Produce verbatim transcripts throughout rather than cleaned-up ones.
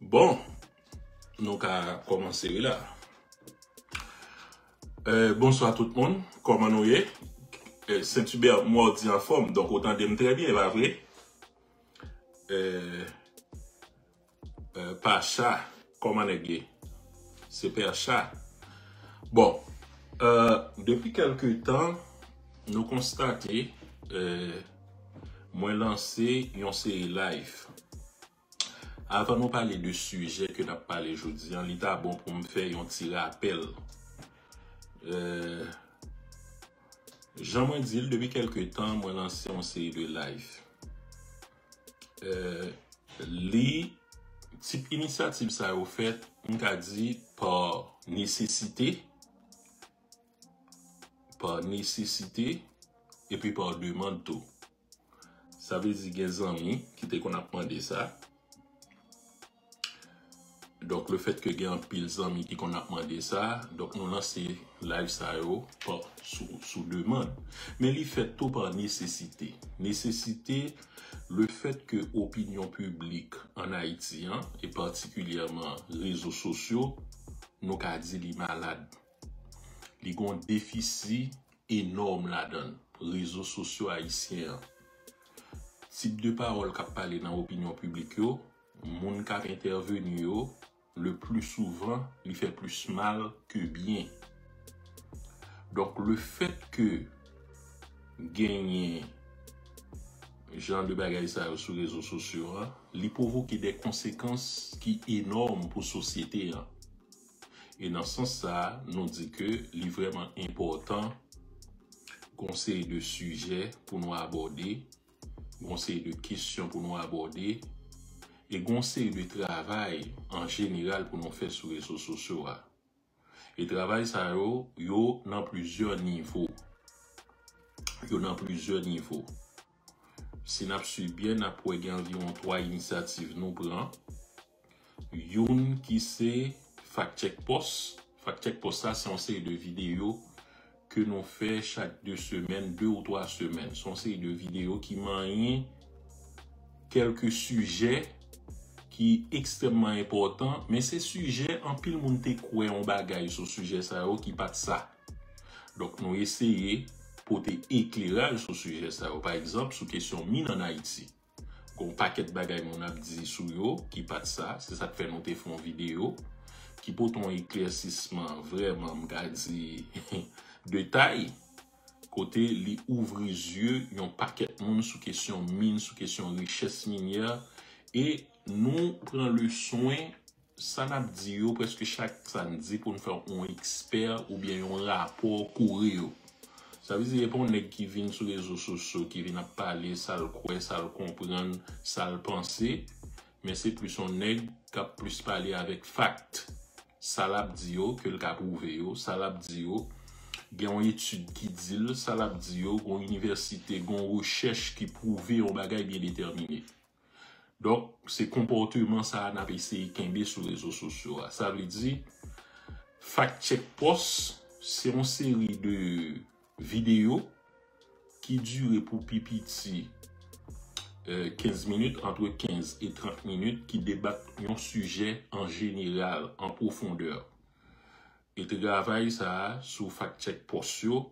Bon, nou ka kòmanse wi la. Euh, bonswa tout moun, kòman nou ye? Euh, Saint Hubert mòdi anfòm, donk ou tande m trè byen, pa vre? Euh, euh, Pacha, kòman nèg ye? Se Pècha. Bon, euh, depi kèlke tan, nou konstate, euh, mwen lanse yon seri live. Avan nou pale de sijè ke n ap pale jodi an, li ta bon pou m fè yon ti rapèl. Euh, jan mwen di l, depi kèlke tan, mwen lanse yon seri de live. Euh, li, tip inisyativ sa yo fèt, m ka di, pa nesesite, pa nesesite, epi pa demann tou. Sa vle di gen zanmi ki te konn ap mande sa. Donk, le fèt ke gen anpil zanmi ki konn ap mande sa, donk nou lanse live sa yo pa, sou, sou demann. Men li fèt tou pa nesesite. Nesesite, le fèt ke opinyon piblik ann Ayiti an, e patikilyèman rezo sosyo, nou ka di li malad. Li gen yon defisi enòm ladan l, rezo sosyo ayisyen an. Tip de pawòl k ap pale nan opinyon piblik yo, moun k ap entèveni yo, le pli souvan, li fè plis mal ke byen. Donk, le fèt ke genyen jan de bagay sa yo sou rezo sosyo an, li pwovoke de konsekans ki enòm pou sosyete an. E nan sans sa a, nou di ke li vrèman enpòtan, gon seri de sijè pou nou abòde, gon seri de kesyon pou nou abòde, e gon seri de travay an jeneral pou nou fè sou rezo sosyo a. E travay sa yo, yo nan plizyè nivo. Yo nan plizyè nivo. Si n ap swiv byen, n ap wè gen anviwon twa inisyativ nou pran. Youn ki se Fact Check Post. Fact Check Post sa, se yon seri de videyo ke nou fè chak de semèn, de ou twa semèn. Se yon seri de videyo ki manyen kèlke sijè ki ekstrèmman enpòtan, men se sijè anpil moun te kwè yon bagay sou sijè sa yo ki pa t sa. Donk, nou eseye pote ekleraj sou sijè sa yo. Pa egzanp, sou kesyon min ann Ayiti. Gon pakèt bagay moun ap di sou yo ki pa t sa. Se sa k fè nou te fè yon videyo ki pote yon eklèsisman vrèman, m ka di, de tay, kote li ouvri zye yon pakèt moun sou kesyon min, sou kesyon richès minyè, e nou pran le swen sa n ap di yo, prèske chak sa n di pou n fè yon ekspè oubyen yon rapò kore yo. Sa vle di, e pa yon nèg ki vin sou rezo sosyo, ki vin ap pale sa l kwè, sa l konprann, sa l panse, men se plis yon nèg k ap plis pale avèk fact. Sa l ap di yo, ke l ka pwouve yo, sa l ap di yo, gen yon etid ki di l, sa l ap di yo, gon inivèsite, gon rechèch ki pwouve yon bagay byen detèmine. Donk, se konpòteman sa a n ap eseye kenbe sou rezo sosyo a. Sa vle di, Fact Check Post, se yon seri de videyo ki dire pou pi piti, euh, kenz minit, antre kenz e trant minit, ki debat yon sijè an jeneral, an pwofondè. E travay sa a sou Fact Check Post yo,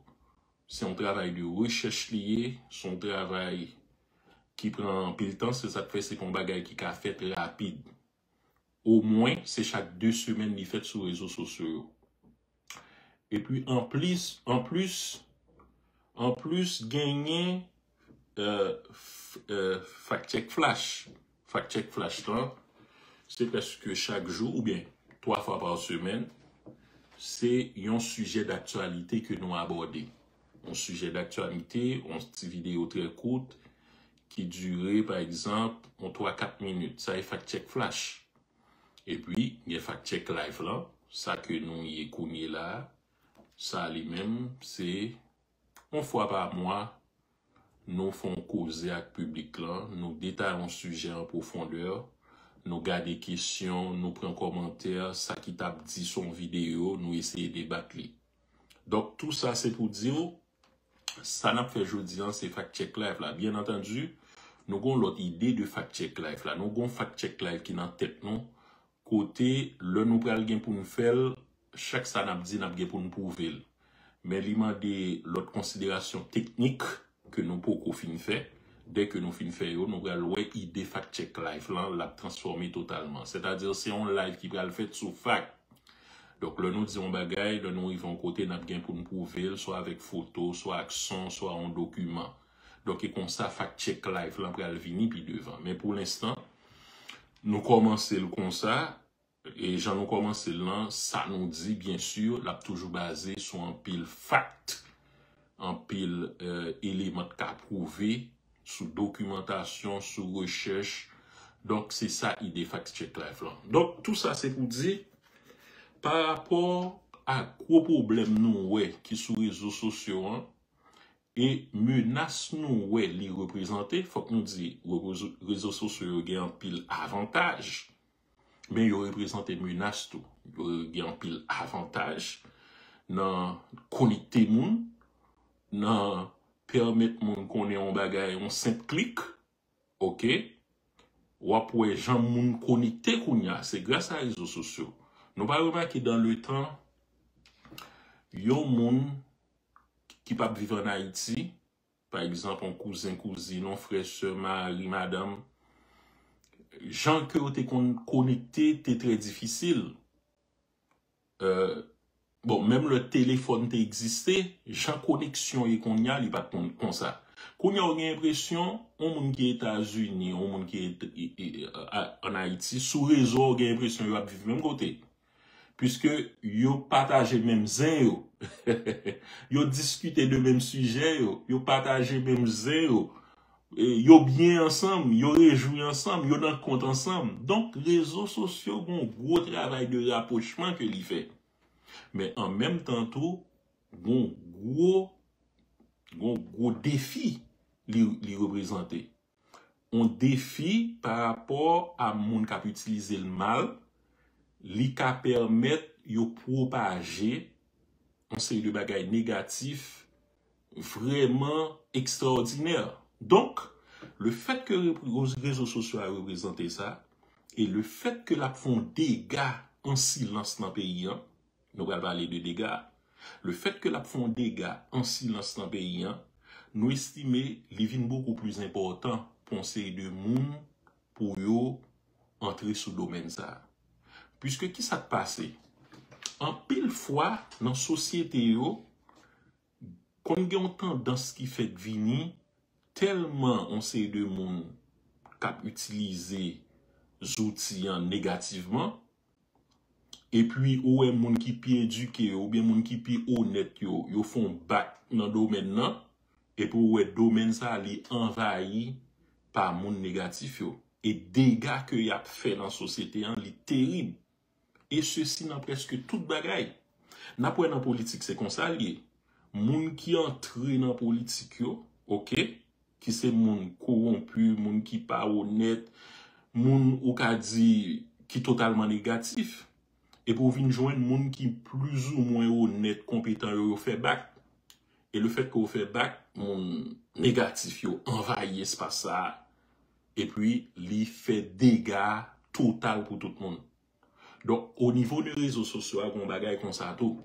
se yon travay de rechèch li ye, se yon travay ki pran anpil tan, se sa k fè se pa yon bagay ki ka fèt rapid. Omwen, se chak de semèn li fèt sou rezo sosyo yo. Epi, anplis, anplis, anplis, genyen, euh, f-, euh, Fact Check Flash. Fact Check Flash lan, se prèske chak jou, oubyen twa fwa pa semèn, se yon sijè daktyalite ke nou abòde. Yon sijè daktyalite, yon ti videyo trè kout, ki dire, pa egzanp, yon twa kat minit. Sa e Fact Check Flash. Epi, gen Fact Check Live lan, sa ke nou ye kounye la a. Sa li menm, se yon fwa pa mwa, nou fè yon koze ak piblik lan, nou detaye yon sijè an pwofondè, nou gade kesyon, nou pran kòmantè, sa ki t ap di sou yon videyo, nou eseye debat li. Donk, tou sa se pou di w, sa n ap fè jodi an, se Fact Check Live la. Byen antandi, nou gon lòt ide de Fact Check Live la. Nou gon Fact Check Live ki nan tèt nou, kote lè nou pral gen pou n fè l, chak sa n ap di, n ap gen pou n pwouve l. Men li mande lòt konsiderasyon teknik ke nou poko fin fè. Dèke nou fin fè yo, nou pral wè ide Fact Check Life lan, l ap transfòme totalman. Sètadi, se yon live ki pral fèt sou fact. Donk, lè nou di yon bagay, lè nou rive yon kote, n ap gen pou n pwouve l, swa avèk foto, swa ak son, swa yon dokiman. Donk, e konsa Fact Check Life lan pral vini pi devan. Men pou lenstan, nou kòmanse l konsa. E jan nou kòmanse l lan, sa nou di, byen si, l ap toujou baze sou anpil fact, anpil, eh, eleman k ka pwouve, sou dokimantasyon, sou rechèch. Donk, se sa ide Fact Check Life lan. Donk, tou sa se pou di, pa rapò a gwo pwoblèm nou wè ki sou rezo sosyo an, e menas nou wè li reprezante, fòk nou di, rezo, rezo sosyo yo gen anpil avantaj, men yo reprezante menas tou. Yo gen anpil avantaj nan konekte moun, nan pèmèt moun konnen yon bagay, yon senp klik, oke? W ap wè jan moun konekte kounye a, se gras a rezo sosyo. Nou pa remake dan le tan, yon moun ki p ap viv ann Ayiti, pa egzanp, yon kouzen, kouzin, yon frè, sè, mari, madanm, jan ke yo te konn konekte te trè difisil. Euh, bon, menm lè telefòn te egziste, jan koneksyon ye kounye a, li pa t konn konsa. Kounye a, w gen enpresyon, yon moun ki Etazini, yon moun ki et-, e, e, a, ann Ayiti, sou rezo a, w gen enpresyon yo ap viv menm kote. Piske yo pataje menm zen yo. Yo diskite de menm sijè yo. Yo pataje menm zen yo. E, yo byen ansanm, yo rejwi ansanm, yo nan kont ansanm. Donk, rezo sosyo gon gwo travay de rapwochman ke li fè. Men an menm tan tou, gon gwo, gon gwo defi li, li reprezante. Yon defi pa rapò a moun k ap itilize l mal, li ka pèmèt yo pwopaje yon seri de bagay negatif vrèman ekstraòdinè. Donk, le fèt ke re-, rezo sosyo a reprezante sa, e le fèt ke l ap fè yon dega an silans nan peyi an, nou pral pale de dega. Le fèt ke l ap fè yon dega an silans nan peyi an, nou estime li vin bokou plis enpòtan pou yon seri de moun pou yo antre sou domèn sa a. Piske ki sa k pase? Anpil fwa, nan sosyete yo, konn gen yon tandans ki fèk vini, tèlman yon seri de moun k ap itilize zouti an negativman, epi ou wè moun ki pi edike yo, oubyen moun ki pi onèt yo, yo fè yon bak nan domèn nan, epi ou wè domèn sa a, li anvayi pa moun negatif yo. E dega ke y ap fè nan sosyete an, li terib. E sesi nan prèske tout bagay. N ap wè nan politik, se konsa l ye. Moun ki antre nan politik yo, oke, ki se moun kowonpi, moun ki pa onèt, moun ou ka di ki totalman negatif. Epi w vin jwenn moun ki plizoumwen onèt, konpetan yo, yo fè bak. E le fèt ke w fè bak, moun negatif yo anvayi espas sa a. Epi li fè dega total pou tout moun. Donk, o nivo de rezo sosyo a, gen yon bagay konsa tou.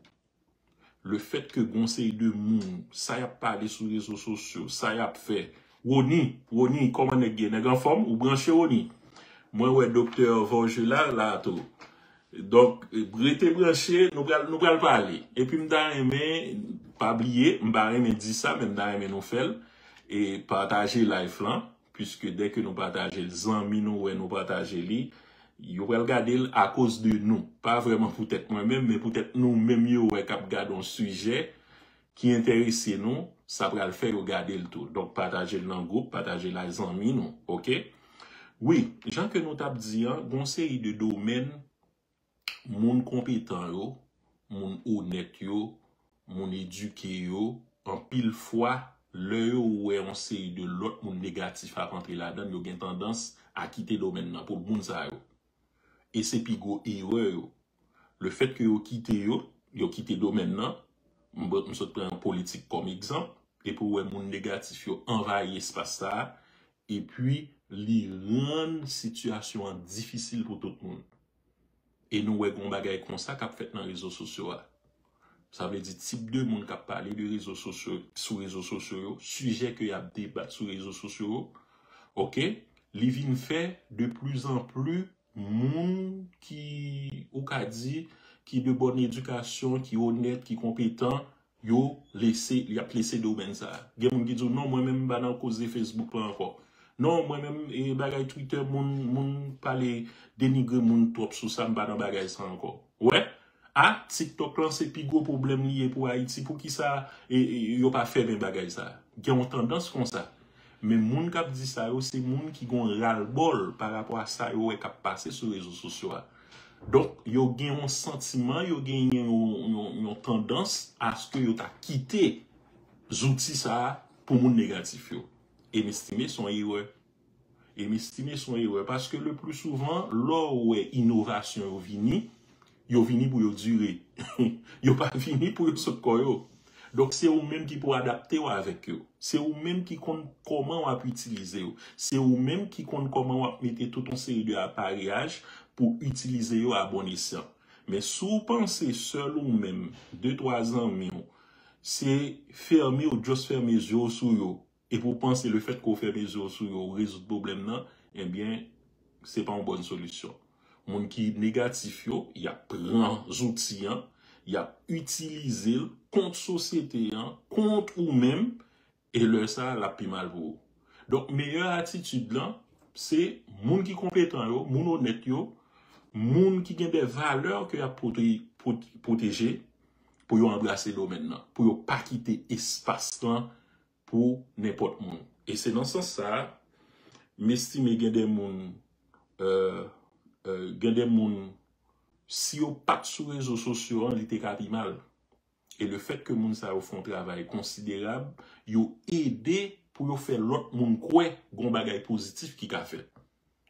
Le fèt ke gen yon seri de moun, sa y ap pale sou rezo sosyo, sa y ap fè. Rony, Rony, kòman nèg ye? Nèg anfòm? Ou branche, Rony? Mwen wè Doktè Vòje la, la tou. Donk, rete branche, nou pral, nou pral pale. Epi m ta renmen, pa bliye, m pa renmen di sa, men m ta renmen nou fè l. E pataje live lan, piske dèke nou pataje l, zanmi nou wè nou pataje li, yo pral gade l akoz de nou. Pa vrèman poutèt mwen menm, men poutèt nou menm yo wè k ap gade yon sijè ki enterese nou, sa pral fè yo gade l tou. Donk, pataje l nan gwoup, pataje l ak zanmi nou, oke? Wi, jan ke nou t ap di an, gen yon seri de domèn, moun konpetan yo, moun onèt yo, moun edike yo, anpil fwa, lè yo wè yon seri de lòt moun negatif ap antre ladan l, yo gen tandans a kite domèn nan pou moun sa yo. E se pi gwo erè yo. Le fèt ke yo kite yo, yo kite domèn nan, m, m sot pran politik kòm egzanp, epi w wè moun negatif yo anvayi espas sa a, epi li rann sitiyasyon an difisil pou tout moun. E nou wè gon bagay konsa k ap fèt nan rezo sosyo a. Sa vle di tip de moun k ap pale de rezo sosyo, sou rezo sosyo yo, sijè ke y ap debat sou rezo sosyo yo. Oke? Li vin fè de plus en plus moun ki, ou ka di, ki de bòn edikasyon, ki onèt, ki konpetan, yo lese, y ap lese domèn sa a. Gen moun ki di w, "Non, mwen menm m pa nan koze Facebook la ankò. Non, mwen menm, e, bagay Twitter, moun, moun pale denigre moun twòp sou sa, m pa nan bagay sa ankò." Ou wè? A, TikTok lan se pi gwo pwoblèm li ye pou Ayiti. Poukisa, e, e, yo pa fèmen bagay sa a? Gen yon tandans konsa. Men moun k ap di sa yo, se moun ki gon ralbòl pa rapò a sa yo wè k ap pase sou rezo sosyo a. Donk, yo gen yon santiman, yo gen yon, yon, yon tandans aske yo ta kite zouti sa a pou moun negatif yo. E m estime se yon erè. E m estime se yon erè. Paske le plus souvent, lè w wè inovasyon yo vini, yo vini pou yo dire. Yo pa vini pou yo sot kò yo. Donk, se ou menm ki pou adapte w avèk yo. Se ou menm ki konn kòman w ap itilize yo. Se ou menm ki konn kòman w ap mete tout yon seri de apareyaj pou itilize yo a bon esyan. Men si w panse sèl ou menm, de twa zanmi w, se fèmen, ou just fèmen zye w sou yo, epi w panse le fèt ke w fèmen zye w sou yo, ou rezoud pwoblèm nan, ebyen, se pa yon bòn solisyon. Moun ki negatif yo, y ap pran zouti an, y ap itilize l kont sosyete an, kont ou menm, e lè sa a, l ap pi mal pou ou. Donk, meyè atitid lan, se moun ki konpetan yo, moun onèt yo, moun ki gen de valè ke y ap pwote-, pwote-, pwoteje, pou yo anbrase domèn nan, pou yo pa kite espas lan pou nenpòt moun. E se nan sans sa a, m estime gen de moun, euh, euh, gen de moun, si yo pa t sou rezo sosyo an, li te ka pi mal. E le fèt ke moun sa yo fè yon travay konsiderab, yo ede pou yo fè lòt moun kwè gon bagay pozitif ki ka fèt.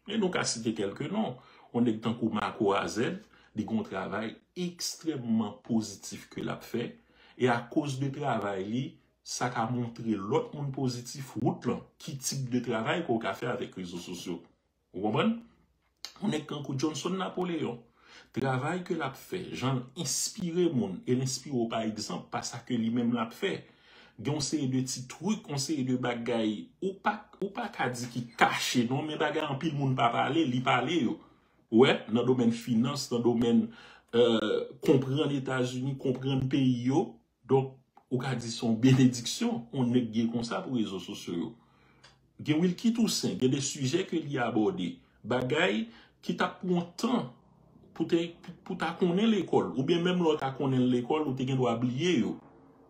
E nou ka site kèlke non. Yon nèg tankou Marco Azèd, li gon travay ekstrèmman pozitif ke l ap fè. E akoz de travay li, sa ka montre lòt moun pozitif wout lan, ki tip de travay ke w ka fè avèk rezo sosyo. Ou konprann? Yon nèg tankou Johnson Napoléon, travay ke l ap fè, jan l enspire moun, e l enspire w pa egzanp, pa sa ke li menm l ap fè. Gen yon seri de ti trik, yon seri de bagay, ou pa, ou pa ka di ki kache, non, men bagay anpil moun pa pale, li pale yo. Ou wè, nan domèn finans, nan domèn, euh, konprann Etazini, konprann peyi yo, donk, ou ka di se yon benediksyon, yon nèg gen konsa pou rezo sosyo yo. Gen Wilky Toussaint, gen de sijè ke li abòde. Bagay ki t ap pran tan pou te, pou, pou ta konnen lekòl. Oubyen menm lè w ta konnen l lekòl, ou te gen dwa bliye yo.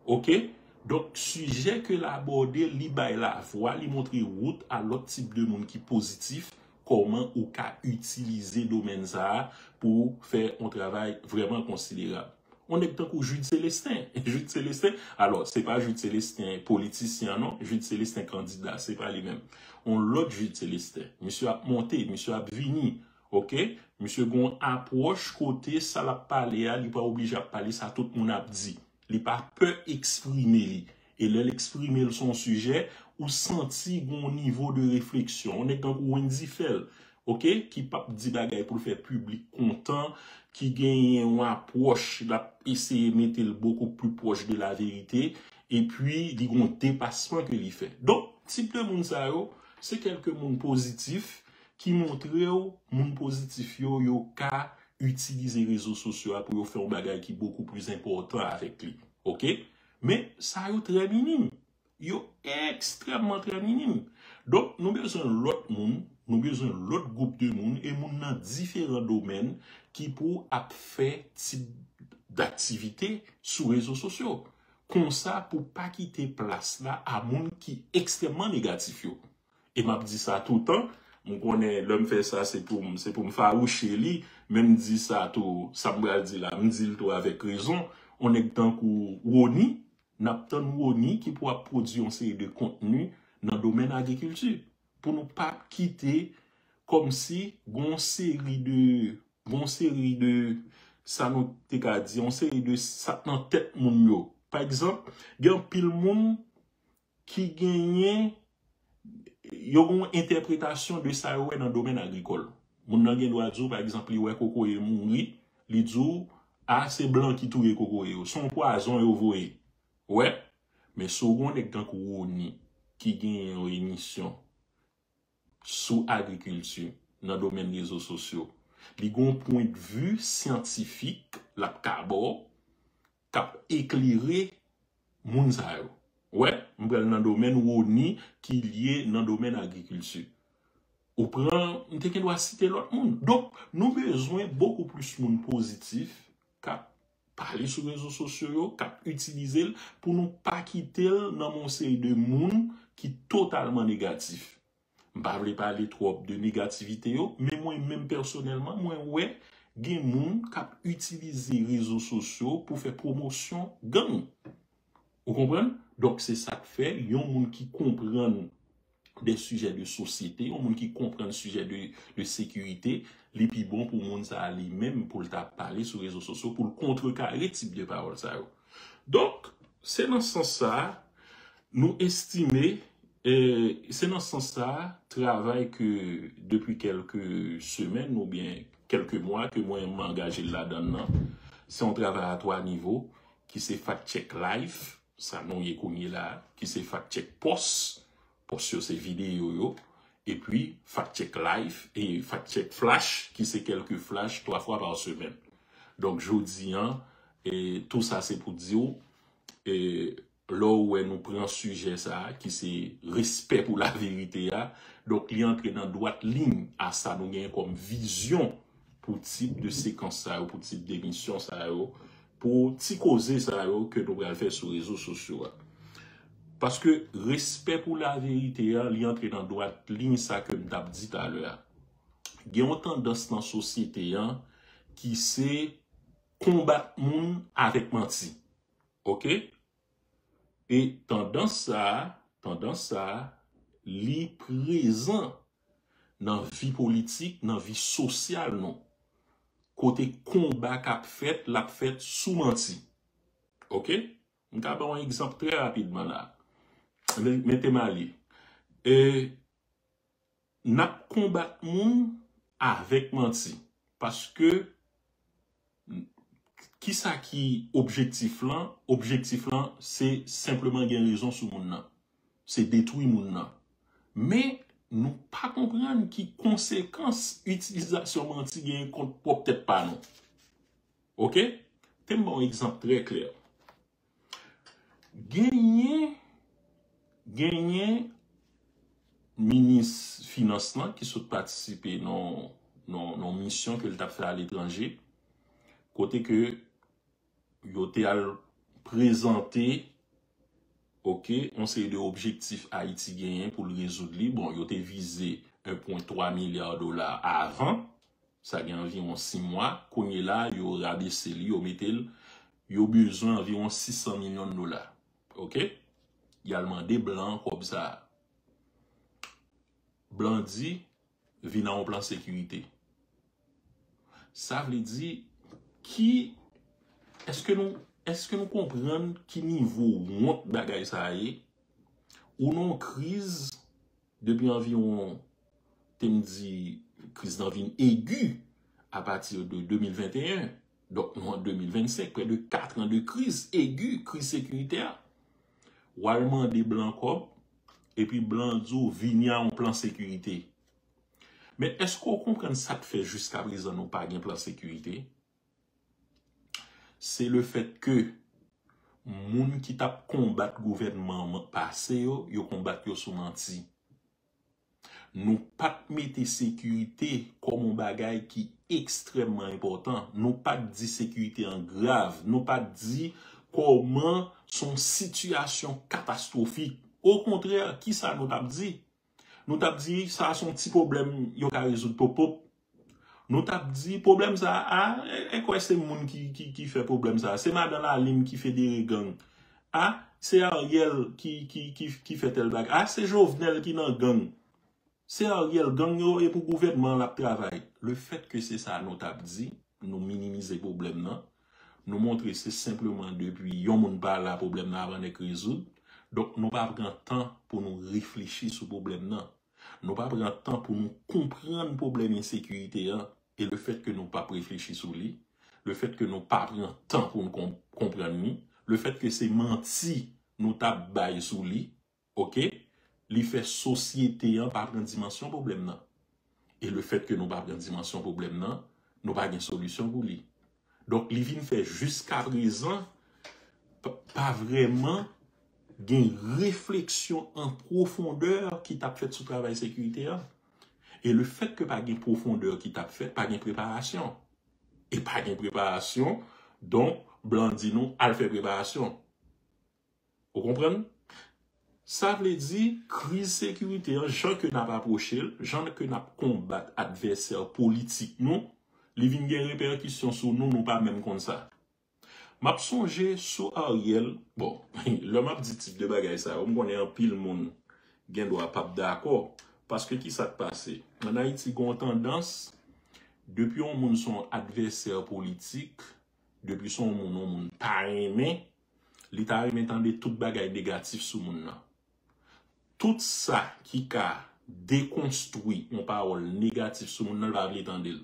Oke? Donk, sijè ke l abòde, li bay lavwa, li montre wout a lòt tip de moun ki pozitif, kòman ou ka itilize domèn sa a pou fè yon travay vrèman konsiderab. Yon nèg tankou Jude Célestin. Jude Célestin, alò, se pa Jude Célestin politisyen an, non. Jude Célestin kandida, se pa li menm. Yon lòt Jude Célestin. Misye ap monte, misye ap vini. Oke? Misye gon apwòch kote sa l ap pale a, li pa oblije ap pale sa tout moun ap di. Li pa pè eksprime li. E lè l eksprime l sou yon sijè, ou santi gon nivo de refleksyon. Yon nèg tankou Wendy Phèl, oke, ki p ap di bagay pou l fè piblik kontan, ki genyen yon apwòch, l ap eseye mete l bokou pli pwòch de la verite, epi li gon depasman ke li fè. Donk, tip de moun sa yo, se kèlke moun pozitif ki montre w moun pozitif yo, yo ka itilize rezo sosyo a pou yo fè yon bagay ki bokou pli enpòtan avèk li. Oke? Men, sa yo trè minim. Yo ekstrèmman trè minim. Donk, nou bezwen lòt moun, nou bezwen lòt gwoup de moun, e moun nan diferan domèn ki pou ap fè tip daktivite sou rezo sosyo. Konsa, pou pa kite plas la a moun ki ekstrèmman negatif yo. E m ap di sa toutan, m konnen lè m fè sa, se pou m, se pou m fawouche li, men m di sa tou, sa m pral di la, m di l tou avèk rezon, yon nèg tankou Rony, n ap tann Rony ki pou ap pwodui yon seri de kontni nan domèn agrikilti. Pou nou pa kite kòmsi gon seri de, gon seri de, sa nou te ka di, yon seri de sa k nan tèt moun yo. Pa egzanp, gen anpil moun ki genyen, yo gen yon entèpretasyon de sa yo wè nan domèn agrikòl. Moun nan gen dwa di w, pa egzanp, li wè kokoye mouri, li di w, a, se blan ki touye kokoye yo. Se yon pwazon yo voye. Ou wè? Men si w gen yon nèg tankou Rony ki genyen yon emisyon sou agrikilti nan domèn rezo sosyo, li gen yon pwendvi syantifik l ap ka ba w, k ap eklere moun sa yo. Ou wè, m pral nan domèn Rony ki lye nan domèn agrikilti. Ou pran, m te gen dwa site lòt moun. Donk, nou bezwen bokou plis moun pozitif k ap pale sou rezo sosyo yo, k ap itilize l pou nou pa kite l nan men yon seri de moun ki totalman negatif. M pa vle pale twòp de negativite yo, men mwen menm pèsonèlman, mwen wè gen moun k ap itilize rezo sosyo pou fè pwomosyon gang. Ou konprann? Donk, se sa k fè yon moun ki konprann de sijè de sosyete, yon moun ki konprann sijè de, de sekirite, li pi bon pou moun sa a li menm, pou l ta pale sou rezo sosyo, pou l kontrekare tip de pawòl sa yo. Donk, se nan sans sa a, nou estime, e, se nan sans sa a, travay ke depi kèlke semèn oubyen kèlke mwa ke mwen m angaje ladan l nan, se yon travay a twa nivo, ki se Fact Check Live, sa nou ye kounye la, ki se Fact Check Post, post yo se videyo yo, epi Fact Check Live e Fact Check Flash, ki se kèlke flash twa fwa pa semèn. Donk, jodi an, e, tou sa se pou di w, e, lè w wè nou pran sijè sa a, ki se respè pou laverite a, donk, li antre nan dwat liy a sa nou genyen kòm vizyon pou tip de sekans sa yo, pou tip de emisyon sa yo, pou ti koze sa yo ke nou pral fè sou rezo sosyo a. Paske respè pou laverite a, li antre nan dwat liy sa ke m t ap di talè a. Gen yon tandans nan sosyete an ki se konbat moun avèk manti. Oke? E tandans sa a, tandans sa a, li prezan nan vi politik, nan vi sosyal nou. Kote konba k ap fèt, l ap fèt sou manti. Oke? M ka ba w yon egzanp trè rapidman la. Men, men te m ale. E, n ap konbat moun avèk manti. Paske, kisa ki objektif lan? Objektif lan, se senpleman gen rezon sou moun nan. Se detwi moun nan. Men, nou pa konprann ki konsekans itilizasyon manti genyen kont pwòp tèt pa nou. Oke? Te m ba w yon egzanp trè klè. Genyen, genyen minis finans lan ki sot patisipe nan, nan, nan misyon ke l t ap fè aletranje, kote ke yo te al prezante, oke, yon seri de objektif Ayiti genyen pou l rezoud li. Bon, yo te vize en pwen twa milya dola avan, sa gen anviwon sis mwa. Kounye la, yo rabese li, yo mete l, yo bezwen anviwon sis san milyon dola. Oke? Y al mande blan an kòb sa a. Blan di, vin a yon plan sekirite. Sa vle di, ki, èske nou, èske nou konprann ki nivo wont bagay sa a ye? Ou nan yon kriz depi anviwon, te m di, kriz lan vin egi apati de de mil venteyen. Donk, nou an de mil vennsenk, prè de kat an de kriz egi, kriz sekiritè. W al mande blan kòb, epi blan di w vini a yon plan sekirite. Men èske w konprann sa k fè jiskaprezan nou pa gen plan sekirite? Se lefèt ke moun ki t ap konbat gouvènman pase yo, yo konbat yo sou manti. Nou pa t mete sekirite kòm yon bagay ki ekstrèmman enpòtan. Nou pa t di sekirite an grav. Nou pa t di kòman se yon sitiyasyon katastwofik. Okontrè, kisa nou t ap di? Nou t ap di sa se yon ti pwoblèm yo ka rezoud pop pop. Nou t ap di pwoblèm sa a, e, e kwè se moun ki, ki, ki fè pwoblèm sa a. Se madan Lalime ki federe gang. A, se Ariel ki, ki, ki, ki fè tèl bagay. A, se Jovenel ki nan gang. Se Ariel, gang yo e pou gouvènman an l ap travay. Lefèt ke se sa nou t ap di, nou minimize pwoblèm nan. Nou montre se senpleman depi yon moun pa la, pwoblèm nan ap annik rezoud. Donk, nou pa pran tan pou nou reflechi sou pwoblèm nan. Nou pa pran tan pou nou konprann pwoblèm ensekirite an. E lefèt ke nou p ap reflechi sou li, lefèt ke nou pa pran tan pou nou konprann li, lefèt ke se manti nou t ap bay sou li, oke, li fè sosyete an pa pran dimansyon pwoblèm nan. E lefèt ke nou pa pran dimansyon pwoblèm nan, nou pa gen solisyon pou li. Donk, li vin fè jiskaprezan pa vrèman gen refleksyon an pwofondè ki t ap fèt sou travay sekirite a. E lefèt ke pa gen pwofondè ki t ap fèt, pa gen preparasyon. E pa gen preparasyon, donk, blan di nou al fè preparasyon. Ou konprann? Sa vle di, kriz sekirite an, jan ke n ap apwoche l, jan ke n ap konbat advèsè politik nou, li vin gen repèkisyon sou nou, nou pa menm konn sa. M ap sonje sou Ariel, bon, lè m ap di tip de bagay sa yo, m konnen anpil moun gen dwa p ap dakò, paske ki sa k pase? Ann Ayiti, gen yon tandans, depi yon moun se yon advèsè politik, depi se yon moun, yon moun pa renmen, li ta renmen tande tout bagay negatif sou moun nan. Tout sa ki ka dekonstwi yon pawòl negatif sou moun nan, li pa vle tande l.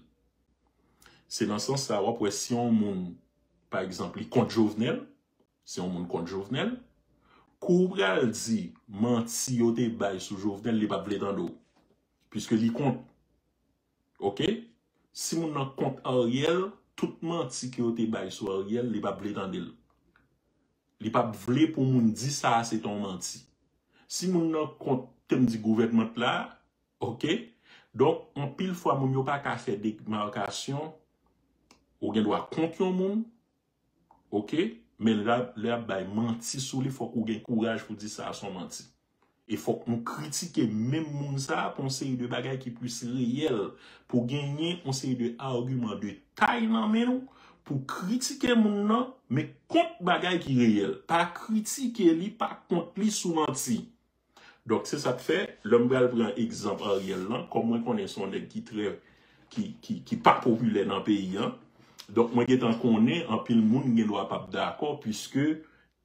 Se nan sans sa, w ap wè si yon moun, pa egzanp, li kont Jovenel, si yon moun kont Jovenel, kou w pral di manti yo te bay sou Jovenel, li p ap vle tande w. Piske li kont. Oke? Si moun nan kont Ariel, tout manti ke yo te bay sou Ariel, li p ap vle tande l. Li p ap vle pou moun di sa a se t on manti. Si moun nan kont, te m di, gouvènman la, oke? Donk, anpil fwa, moun yo pa ka fè demakasyon, ou gen dwa kont yon moun, oke? Men lè, lè y ap bay manti sou li, fòk ou gen kouraj pou di sa a se yon manti. E fòk nou kritike menm moun sa a pou yon seri de bagay ki plis reyèl, pou genyen yon seri de agiman de tay nan men nou, pou kritike moun nan, men kont bagay ki reyèl. Pa kritike li, pa kont li sou manti. Donk, se sa k fè, lè m pral pran egzanp Ariel lan, kòm mwen konnen se yon nèg ki trè, ki, ki, ki pa popilè nan peyi an, donk, mwen gentan konnen anpil moun gen dwa p ap dakò, piske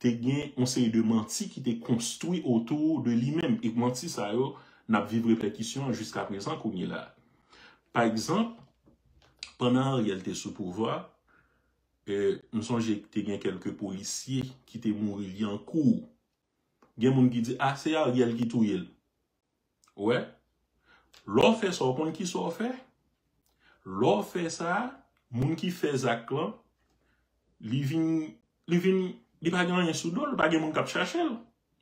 te gen yon seri de manti ki te konstwi otou de li menm. E manti sa yo, n ap viv repèkisyon an jiska prezan kounye la. Pa egzanp, pandan Ariel te sou pouvwa, e, m sonje te gen kèlke polisye ki te mouri Lyankou. Gen moun ki di, a, se Ariel ki touye l. Ou wè? Lè w fè sa, w konn ki sa w fè? Lè w fè sa, moun ki fè zak lan, li vin, li vin, li pa gen anyen sou do l, pa gen moun k ap chache l.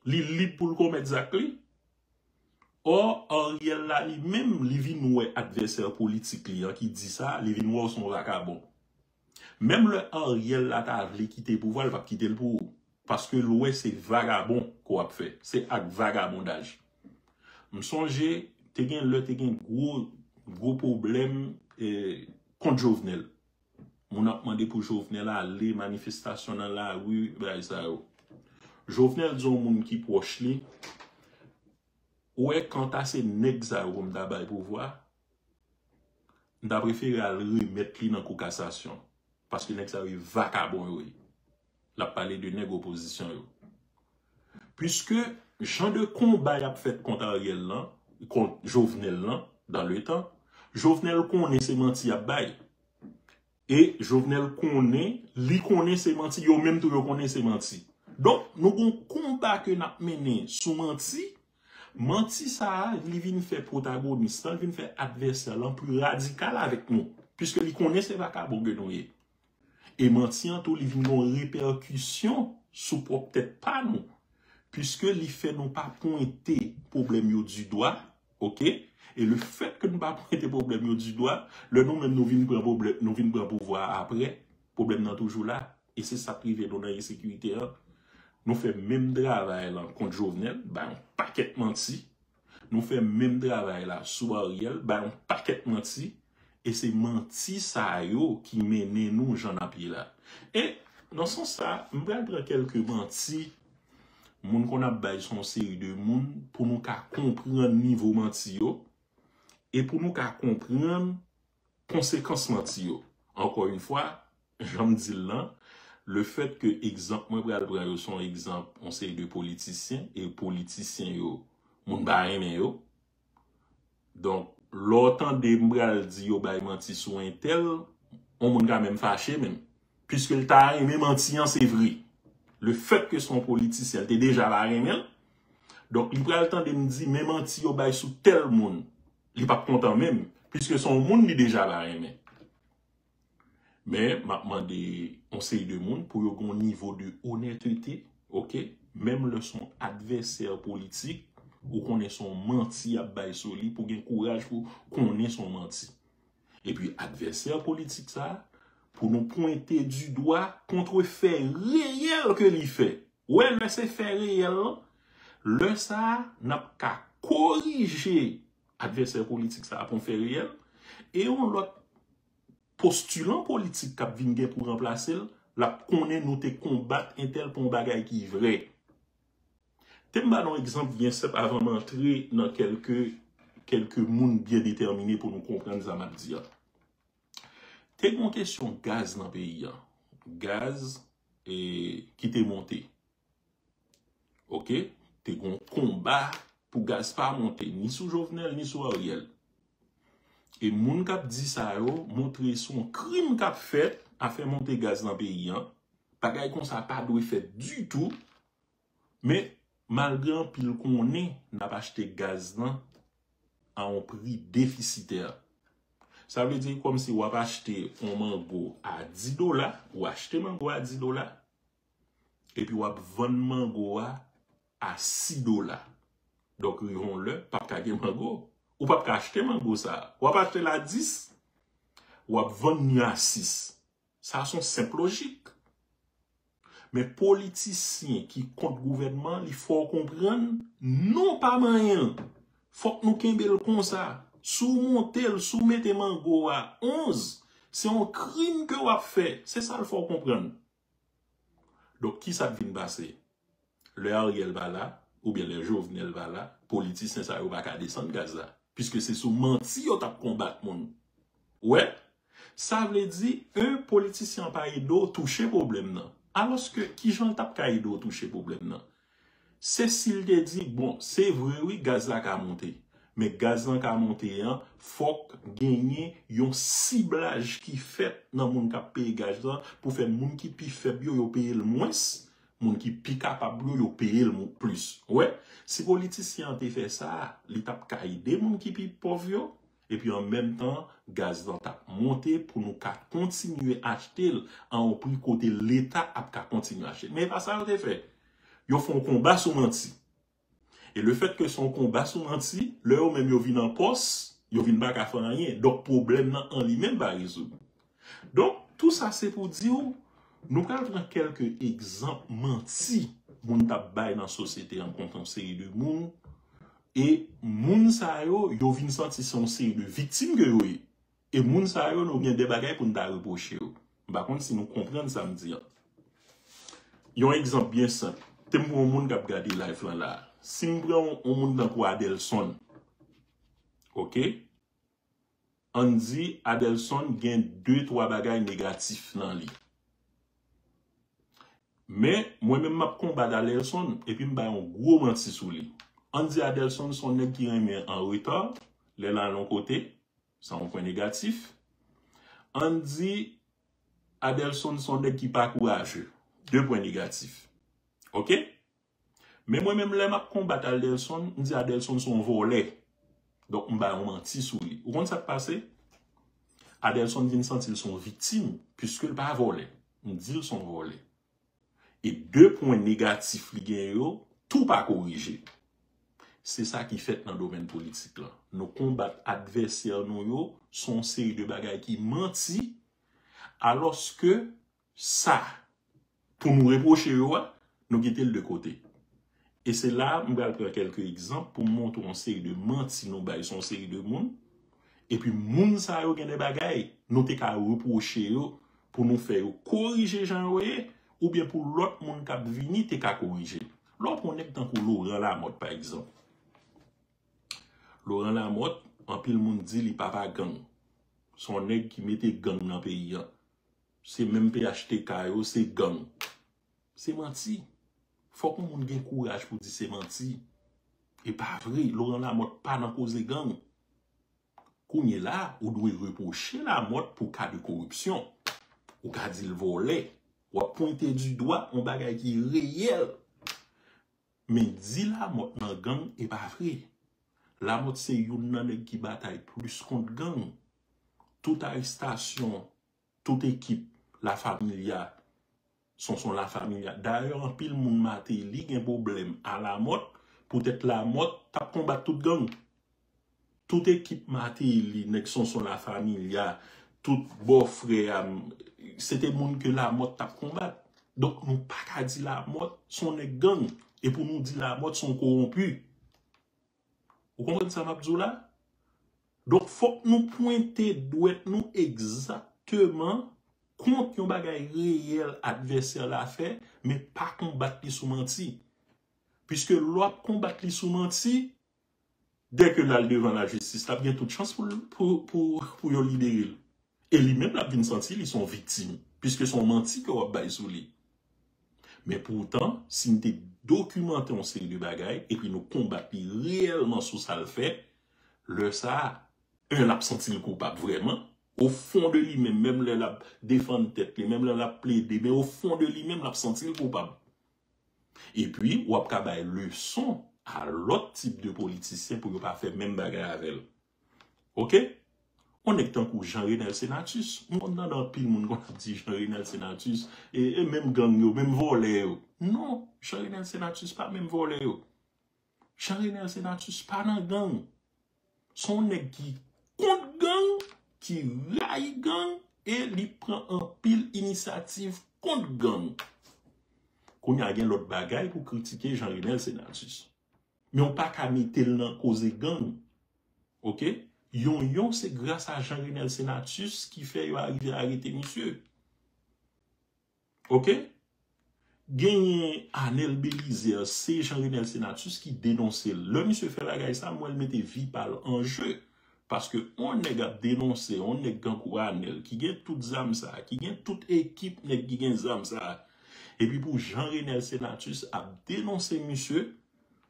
Li lib pou l komèt zak li. Ò, Ariel la li menm, li vin wè advèsè politik li an ki di sa, li vin wè w se yon vakabon. Menm lè Ariel la ta vle kite pouvwa, li p ap kite l pou ou. Paske l wè se vagabon ke w ap fè. Se ak vagabondaj. M sonje, te gen lè, te gen gwo, gwo pwoblèm, eh, kont Jovenel. Moun ap mande pou Jovenel ale, manifestasyon nan lari, bagay sa yo. Jovenel di yon moun ki pwòch li, ou wè, kanta se nèg sa yo pou m ta bay pouvwa, m ta prefere al remèt li nan kou kasasyon. Paske nèg sa yo e vakabon yo ye. L ap pale de nèg opozisyon yo. Piske jan de konba y ap fèt kont Ariel lan, kont Jovenel lan, dans le temps, Jovenel konnen se manti y ap bay. E Jovenel konnen, li konnen se manti, yo menm tou yo konnen se manti. Donk, nou gon konba ke n ap mennen sou manti, manti sa a, li vin fè pwotagonis lan, li vin fè advèsè lan pli radikal avèk nou. Piske li konnen se vakabon ke nou ye. E manti an tou, li vin gon repèkisyon sou pwòp tèt pa nou. Piske li fè nou pa pwente pwoblèm yo di dwa, oke? E le fèt ke nou pa pwente pwoblèm yo di dwa, lè nou menm nou vin pran pwoblèm, nou vin pran pouvwa a apre, pwoblèm nan toujou la. E se sa k rive nou nan ensekirite an. Nou fè menm travay lan kont Jovenel, bay yon pakèt manti. Nou fè menm travay la sou Ariel, bay yon pakèt manti. E se manti sa yo ki mennen nou jan n ap ye la. E nan sans sa, m pral pran kèlke manti moun konn ap bay sou yon seri de moun pou nou ka konprann nivo manti yo e pou nou ka konprann konsekans manti yo. Ankò yon fwa, jan m di l lan, le fèt ke egzanp mwen pral pran yo se yon egzanp yon seri de politisyen, e politisyen yo, moun pa renmen yo. Donk, lè w tande m pral di yo bay manti sou entèl, yon moun ka menm fache menm. Piske l ta renmen manti an se vre. Le fèt ke se yon politisyen, l te deja pa renmen l. Donk, li pral tande m di, men manti yo bay sou tèl moun. Li p ap kontan menm, piske se yon moun li deja pa renmen. Men, m ap mande yon seri de moun pou yo gen yon nivo de onètete, oke? Menm lè se yon advèsè politik, ou konnen se yon manti y ap bay sou li, pou gen kouraj pou konnen se yon manti. Epi advèsè politik sa, pou nou pwente di dwa kont fè reyèl ke li fè. Wè, lè se fè reyèl lan, lè sa a, n ap ka korije advèsè politik sa a pou yon fè reyèl. E yon lòt postilan politik k ap vin gen pou ranplase l, l ap konnen nou te konbat entèl pou yon bagay ki vrè. Te m ba nou egzanp byen senp avan m antre nan kèlke, kèlke moun byen detèmine pou nou konprann sa m ap di a. Te gen yon kesyon gaz nan peyi a. Gaz e, ki te monte. Oke? Te gen yon konba pou gaz pa monte, ni sou Jovenel, ni sou Ariel. E moun k ap di sa yo, montre se yon krim k ap fèt, afè monte gaz nan peyi an. Bagay konsa pa dwe fèt ditou. Men, malgre anpil konnen n ap achte gaz lan a yon pri defisitè. Sa vle di kòmsi w ap achte yon mango a dis dola, ou achte mango a dis dola, epi w ap vann mango a a sis dola. Donk, rive yon lè, p ap ka gen mango. Ou p ap ka achte mango sa a. W ap achte l a dis, w ap vann li a sis. Sa se yon senp lojik. Men politisyen ki kont gouvènman, li fè w konprann, non pa manyen l. Fòk nou kenbe l konsa. Si w monte l, si w mete mango a onz, se yon krim ke w ap fè. Se sa l fè w konprann. Donk, ki sa k vin pase? Lè Ariel pa la, oubyen lè Jovenel pa la, politisyen sa yo pa ka desann gaz la. Piske se sou manti yo t ap konbat moun. Ou wè? Sa vle di, en, politisyen an pa ede w touche pwoblèm nan. Alòske, kijan l t ap ka ede w touche pwoblèm nan? Se si l te di, bon, se vre wi, gaz la ka monte. Men gaz lan ka monte an, fòk genyen yon siblaj ki fèt nan moun k ap peye gaz lan pou fè moun ki pi fèb yo, yo peye l mwens, moun ki pi kapab yo, yo peye l mo-, plis. Ou wè, si politisyen an te fè sa, li t ap ka ede moun ki pi pòv yo, epi an menm tan, gaz lan t ap monte pou nou ka kontinye achte l a yon pri kote Leta ap ka kontinye achte l. Men e pa sa yo te fè. Yo fè yon konba sou manti. E lefètke se yon konba sou manti, lè yo menm yo vin an pòs, yo vin pa ka fè anyen. Donk, pwoblèm nan an li menm pa rezoud. Donk, tou sa se pou di w, nou pral pran kèlke egzanp manti moun t ap bay nan sosyete an kont yon seri de moun. E moun sa yo, yo vin santi se yon seri de viktim ke yo ye. E moun sa yo, nou gen de bagay pou n ta repwoche yo. M pa konn si nou konprann sa m di an. Yon egzanp byen senp. Te m pran yon moun k ap gade live lan la. Si m pran yon, yon moun tankou Adelson, oke? Ann di Adelson gen de, twa bagay negatif nan li. Men, mwen menm m ap konbat Adelson, epi m bay yon gwo manti sou li. Ann di Adelson se yon nèg ki renmen an reta, lè l al yon kote, sa yon pwen negatif. Ann di Adelson se yon nèg ki pa kouraje, de pwen negatif. Oke? Men mwen menm lè m ap konbat Adelson, m di Adelson se yon vòlè. Donk, m bay yon manti sou li. Ou konn sa k pase? Adelson vin santi l se yon viktim, piske l pa vòlè. M di l se yon vòlè. E de pwen negatif li gen yo, tou pa korije. Se sa ki fèt nan domèn politik lan. Nou konbat advèsè nou yo, se yon seri de bagay ki manti, alòske sa, pou nou repwoche yo a, nou kite l de kote. E se la, m pral pran kèlke egzanp pou m montre w yon seri de manti nou bay sou yon seri de moun. Epi moun sa yo gen de bagay, nou te ka repwoche yo pou nou fè yo korije jan yo ye, oubyen pou lòt moun k ap vini te ka korije. Lè w pran yon nèg tankou Laurent Lamothe, pa egzanp. Laurent Lamothe, anpil moun di li papa gang. Se yon nèg ki mete gang nan peyi an. Se menm P H T K yo, se gang. Se manti. Fòk yon moun gen kouraj pou di se manti. E pa vre, Laurent Lamothe pa nan koze gang. Kounye la, ou dwe repwoche Lamòt pou ka de koripsyon. Ou ka di l vòlè. W ap pwente di dwa yon bagay ki reyèl. Men di Lamòt nan gang, e pa vre. Lamòt se youn nan nèg ki batay plis kont gang. Tout arestasyon, tout ekip La Familia, Sonson La Familia. Dayè, anpil moun Mateli gen pwoblèm a Lamòt, poutèt Lamòt t ap konbat tout gang. Tout ekip Mateli, nèg Sonson La Familia, tout bòfrè a, se te moun ke Lamòt t ap konbat. Donk, nou pa ka di Lamòt se yon nèg gang. E pou nou di Lamòt se yon kowonpi. Ou konprann sa m ap di w la? Donk, fòk nou pwente dwèt nou egzakteman kont yon bagay reyèl advèsè la fè, men pa konbat li sou manti. Piske lè w ap konbat li sou manti, dèke l al devan lajistis, l ap gen tout chans pou, pou, pou, pou yo libere l. E li menm l ap vin santi li se yon viktim, piske se yon manti ke w ap bay sou li. Men poutan, si n te dokimante yon seri de bagay, epi nou konbat li reyèlman sou sa l fè, lè sa a, en, l ap santi l koupab vrèman. O fon de li menm, menm lè l ap defann tèt li, menm lè l ap plede, men o fon de li menm, l ap santi l koupab. Epi, w ap ka bay leson a lòt tip de politisyen pou yo pa fè menm bagay avè l. Oke? Yon nèg tankou Jean Renel Senatus, m konn tande anpil moun konn ap di Jean Renel Senatus, e, e menm gang yo, menm vòlè yo. Non, Jean Renel Senatus pa menm vòlè yo. Jean Renel Senatus pa nan gang. Se yon nèg ki kont gang, ki rayi gang, e li pran anpil inisyativ kont gang. Kounye a gen lòt bagay pou kritike Jean Renel Senatus. Men w pa ka mete l nan koze gang. Oke? Yonyon, se gras a Jean Renel Senatus ki fè yo arive arete misye. Oke? Genyen Anel Belizaire, se Jean Renel Senatus ki denonse l. Lè misye fè bagay sa, m wè l mete vi pa l an je. Paske yon nèg ap denonse, yon nèg tankou Anel, ki gen tout zam sa, ki gen tout ekip nèg ki gen zam sa, epi pou Jean Renel Senatus ap denonse misye,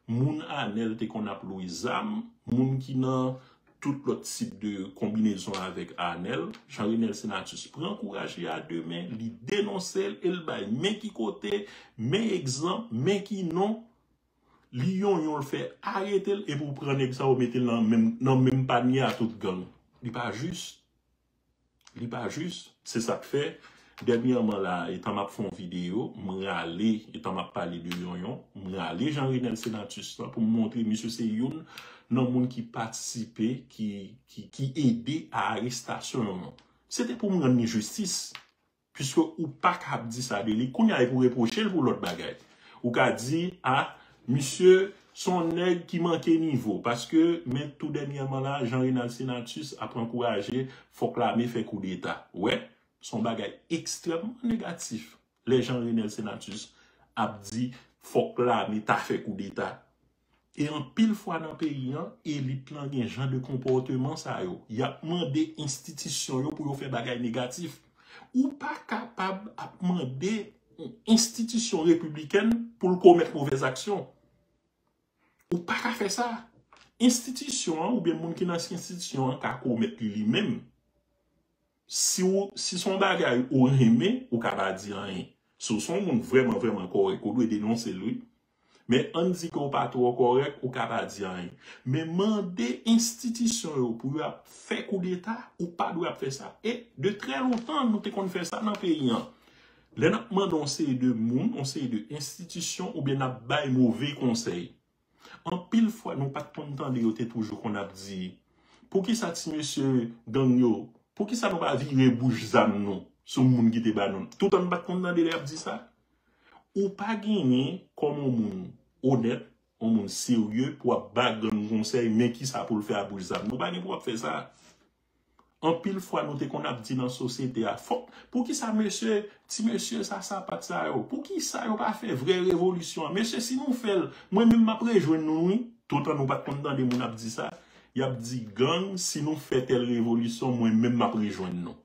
moun Anel te konn ap lwe zam, moun ki nan tout lòt tip de konbinezon avèk Anel, Jean Renel Senatus pran kouraj li a de men, li denonse l e l bay men ki kote, men egzanp, men ki non, li yonyon l fè arete l epi w pran nèg sa ou mete l nan menm, nan menm panye a tout gang. Li pa jis. Li pa jis. Se sa k fè, dènyèman la, etan m ap fè yon videyo, m rale, etan m ap pale de yonyon, m rale Jean Renel Senatus lan pou m montre misye se youn nan moun ki patisipe, ki, ki, ki ede a arestasyon yonyon. Se te pou m rann li jistis. Piske ou pa ka ap di sa de li, kounye a e pou repwoche l pou lòt bagay. Ou ka di, a, misye se yon nèg ki manke nivo, paske men tou dènyèman la, Jean Renel Senatus ap ankouraje fòk lame fè koudeta. Ou wè, se yon bagay ekstrèmman negatif lè Jean Renel Senatus ap di fòk lame ta fè koudeta. E anpil fwa nan peyi an, elit lan gen jan de konpòteman sa yo. Y ap mande enstitisyon yo pou yo fè bagay negatif. Ou pa kapab ap mande yon enstitisyon repiblikèn pou l komèt movèz aksyon. Ou pa ka fè sa. Enstitisyon an oubyen moun ki nan enstitisyon an ka komèt li li menm. Si w, si se yon bagay ou renmen, ou ka pa di anyen. Si w se yon moun vrèman, vrèman kòrèk, ou dwe denonse l, wi. Men ann di ke w pa twò kòrèk, ou ka pa di anyen. Men mande enstitisyon yo pou yo ap fè koudeta, ou pa dwe ap fè sa. E de trè lontan, nou te konn fè sa nan peyi an. Lè n ap mande yon seri de moun, yon seri de enstitisyon, oubyen n ap bay move konsèy. Anpil fwa, nou pa t konn tande yo te toujou konn ap di, poukisa ti mesye gang yo, poukisa nou pa vire bouch zam nou sou moun ki te ba nou? Toutan nou pa t konn tande lè y ap di sa. Ou pa genyen kòm yon moun onèt, yon moun serye pou w ap ba gang konsèy, men kisa pou l fè a bouch zam. Nou pa gen pou w ap fè sa. Anpil fwa nou te konn ap di nan sosyete a, fòk, poukisa mesye, ti mesye sa, sapat sa yo, poukisa yo pa fè vrè revolisyon an? Mesye, si nou fè l, mwen menm m ap rejwenn nou, wi. Toutan nou pa t konn tande moun ap di sa, y ap di, gang, si nou fè tèl revolisyon, mwen menm m ap rejwenn nou.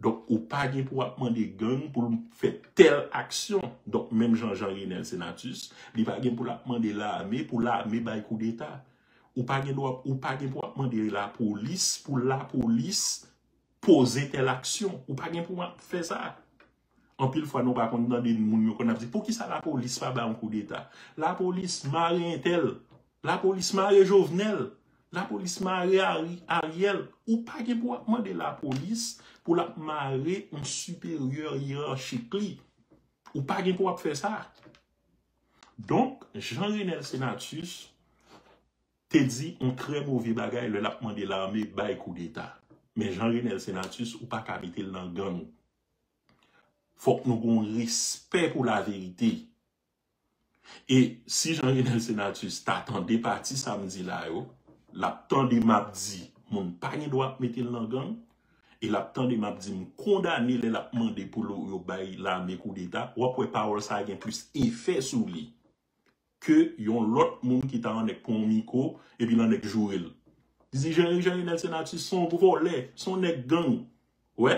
Donk, ou pa gen pou w ap mande gang pou l fè tèl aksyon. Donk, menm jan Jean Renel Senatus, li pa gen pou l ap mande lame, pou lame bay koudeta. Ou pa gen dwa, ou pa gen pou ap mande lapolis, pou lapolis poze tèl aksyon. Ou pa gen pou ap fè sa. Anpil fwa, nou pa konn tande moun yo konn ap di, "Poukisa lapolis pa bay yon koudeta? Lapolis mare entèl. Lapolis mare Jovenel. Lapolis mare Ari-, Ariel." Ou pa gen pou ap mande lapolis pou l ap mare yon siperyè yerachi li. Ou pa gen pou ap fè sa. Donk, Jean Renel Senatus te di yon trè move bagay lè l ap mande lame bay koudeta. Men Jean Renel Senatus, ou pa ka mete l nan gang. Fòk nou gen yon respè pou laverite. E si Jean Renel Senatus ta tande pati sa m di la yo, l ap tande m ap di moun pa gen dwa ap mete l nan gang, e l ap tande m ap di m kondane lè l ap mande pou lo-, yo bay lame koudeta, w ap wè pawòl sa a gen plis efè sou li ke yon lòt moun ki ta annik pran yon mikwo epi l annik joure l. Di Jean, Jean Renel Senatus se yon vòlè, se yon nèg gang. Wè,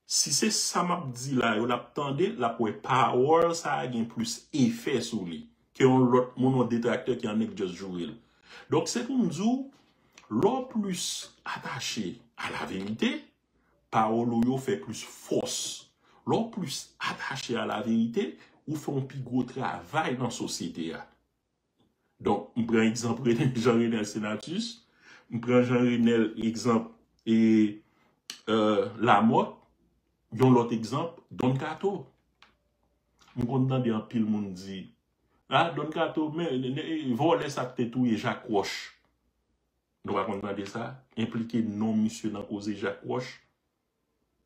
si se sa m ap di la yo, l ap tande, l ap wè pawòl sa a gen plis efè sou li ke yon lòt moun, yon detraktè ki annik just joure l. Donk, se pou m di w, lè w plis atache a laverite, pawòl ou yo fè plis fòs. Lè w plis atache a laverite, ou fè yon pi gwo travay nan sosyete a. Donk, m pran egzanp Rene-, Jean Renel Senatus, m pran Jean Renel egzanp e, euh, Lamothe, yon lòt egzanp, Don Kato. M konn tande anpil moun di, "Ah, Don Kato, men, men, men, vòlè sa k te touye Jacques Roche." Nou pa konn tande sa? Enplike non misye nan koze Jacques Roche.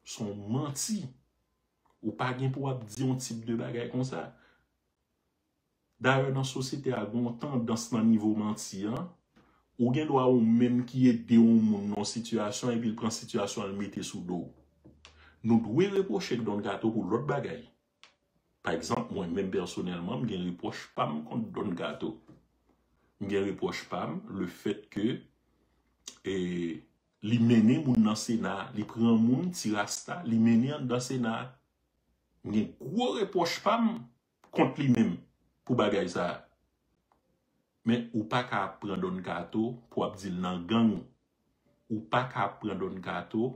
Se yon manti. Ou pa gen pou w ap di yon tip de bagay konsa. Dayè, nan sosyete a, gen yon tandans nan nivo manti an, ou gen dwa ou menm ki ede yon moun nan yon sitiyasyon epi l pran sitiyasyon an l mete sou do w. Nou dwe repwoche Don Kato pou lòt bagay. Pa egzanp, mwen menm pèsonèlman, m gen repwòch pa m kont Don Kato. M gen repwòch pa m, le fèt ke, e, li mennen moun nan Sena, li pran moun, ti rasta, li mennen anndan Sena. M gen gwo repwòch pa m kont li menm pou bagay sa a. Men ou pa ka ap pran Don Kato pou ap di l nan gang. Ou pa ka ap pran Don Kato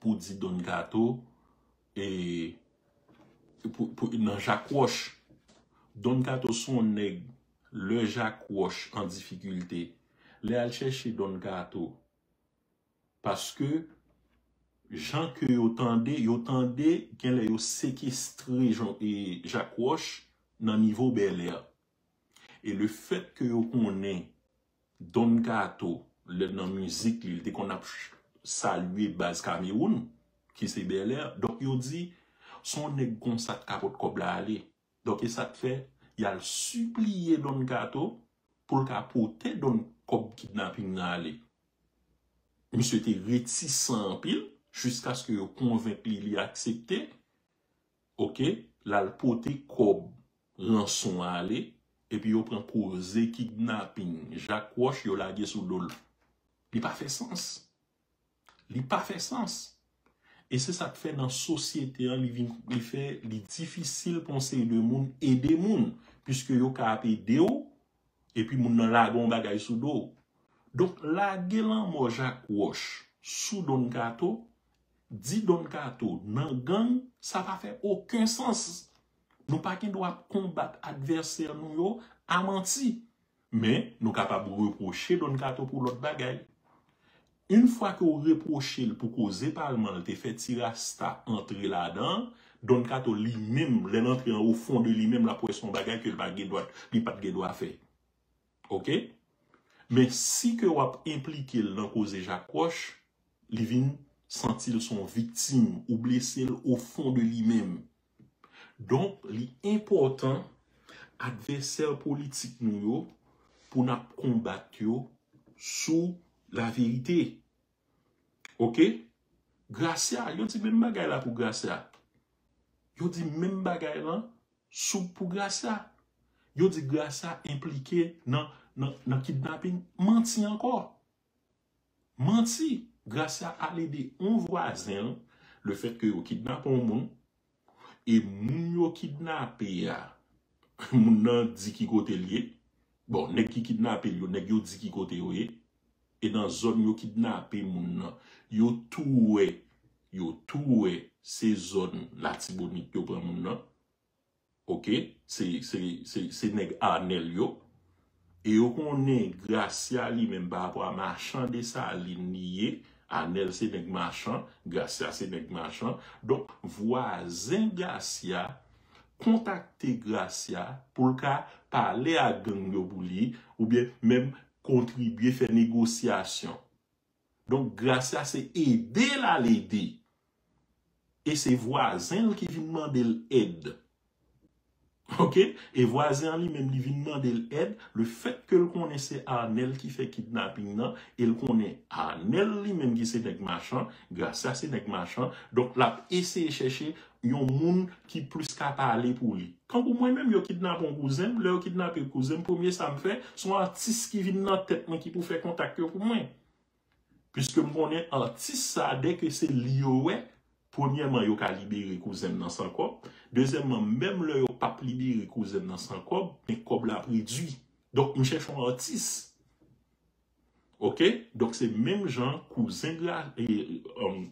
pou di Don Kato, e, pou, pou, nan Jacques Roche. Don Kato se yon nèg, lè Jacques Roche an difikilte, lè al chèche Don Kato, paske jan ke yo tande, yo tande, genlè yo sekestre Jean, e, Jacques Roche nan nivo Bèlè. E le fèt ke yo konnen Don Kato, lè nan mizik li, li te konn ap ch-, salye baz Kamewoun, ki se Bèlè. Donk yo di, se yon nèg konsa k ka pot kòb la ale. Donk e sa k fè, y al sipliye Don Kato pou l ka pote Don kòb kidnaping nan ale. Misye te retisan anpil, jiskaske yo konvenk li, li aksepte. Oke, l al pote kòb ranson an ale, epi yo pran koze kidnaping Jacques Roche, yo lage sou do l. Li pa fè sans. Li pa fè sans. E se sa k fè nan sosyete an, li vin, li fè, li difisil pou yon seri de moun ede moun, piske yo ka ap ede w, epi moun nan lage yon bagay sou do w. Donk, lage lanmò Jacques Roche sou Don Kato, di Don Kato nan gang, sa pa fè okenn sans. Nou pa gen dwa ap konbat advèsè nou yo a manti. Men, nou kapab repwoche Don Kato pou lòt bagay. Yon fwa ke w repwoche l pou koze palman l te fè ti rasta antre ladan, Don Kato li menm, lè l antre an o fon de li menm, l ap wè se yon bagay ke l pa gen dwa, li pa t gen dwa fè. Oke? Men si ke w ap enplike l nan koze Jacques Roche, li vin santi l se yon viktim, ou blese l o fon de li menm. Donk, li enpòtan advèsè politik nou yo pou n ap konbat yo sou laverite. Oke? Gracia, yo di menm bagay la pou Gracia. Yo di menm bagay lan sou pou Gracia. Yo di Gracia enplike nan, nan, nan kidnaping. Manti ankò. Manti. Gracia al ede yon vwazen l, le fèt ke yo kidnape yon moun, e moun yo kidnape a, moun nan di ki kote l ye, Bon, nèg ki kidnape l yo, nèg yo di ki kote yo ye. E nan zòn yo kidnape moun nan, yo tou wè, yo tou wè se zòn Latibonit yo pran moun nan. Oke? Se, se, se, se nèg Anèl yo. E yo konnen Gracia li menm pa rapò a machan Desalin li ye. Anèl se nèg machan, Gracia se nèg machan. Donk, vwazen Gracia kontakte Gracia pou l ka pale ak gang yo pou li, oubyen menm kontribye fè negosyasyon. Donk, Gracia se ede l al ede. E se vwazen l ki vin mande l èd. Oke? E vwazen an li menm, li vin mande l èd. Le fèt ke l konnen se Anèl ki fè kidnaping nan, e l konnen Anèl li menm ki se nèg machan, Gracia se nèg machan. Donk, l ap eseye chèche yon moun ki plis ka pale pou li. Kankou mwen menm, yo kidnape yon kouzen m, lè yo kidnape kouzen m, premye sa m fè, se yon atis ki vin nan tèt mwen ki pou fè kontak yo pou mwen. Piske m konnen atis sa, dèke se li yo wè, premyèman, yo ka libere kouzen m nan san kòb. Dezyèmman, menm lè yo p ap libere kouzen m nan san kòb, men kòb la ap redui. Donk, m chèche yon atis. Oke? Donk, se menm jan kouzen Gra-, e, um,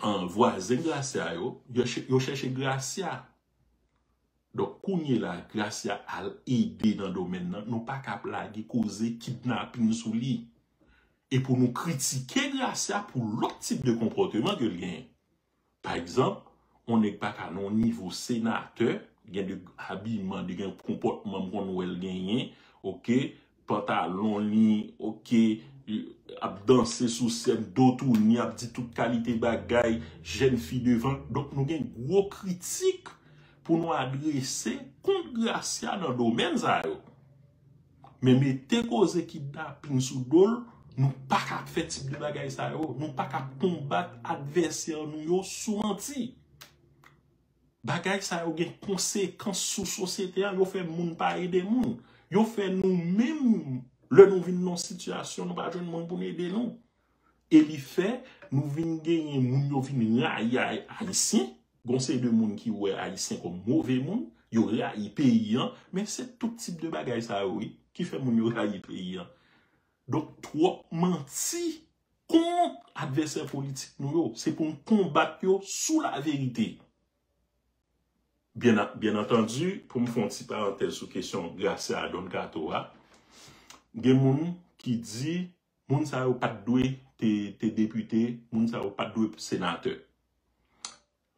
an, vwazen Gracia yo, yo chè-, yo chèche Gracia. Donk, kounye la, Gracia al ede nan domèn nan, nou pa ka ap lage koze kidnaping sou li. E pou nou kritike Gracia pou lòt tip de konpòteman ke l genyen. Pa egzanp, yon nèg pa ka nan yon nivo senatè, gen de abiman, de gen konpòtman m konn wè l genyen, oke, pantalon li, oke, ap danse sou sèn, do touni, ap di tout kalite bagay, jèn fi devan. Donk, nou gen gwo kritik pou nou adrese kont Gracia nan domèn sa yo. Men mete koze kidnaping sou do l, nou pa ka ap fè tip de bagay sa yo. Nou pa ka ap konbat advèsè nou yo sou manti. Bagay sa yo gen konsekans sou sosyete a, yo fè moun pa ede moun. Yo fè nou menm, lè nou vin nan sitiyasyon, nou pa jwenn moun pou n ede nou. E li fè, nou vin genyen moun yo vin rayi Ay-, Ayisyen. Gon seri de moun ki wè Ayisyen kòm move moun, yo rayi peyi an, men se tout tip de bagay sa yo, wi, ki fè moun yo rayi peyi an. Donk, twòp manti kont advèsè politik nou yo, se pou n konbat yo sou laverite. Byen, byen antandi, pou m fè yon ti parantèz sou kesyon Gracia Don Kato a, gen moun ki di moun sa yo pa t dwe te, te depite, moun sa yo pa t dwe senatè.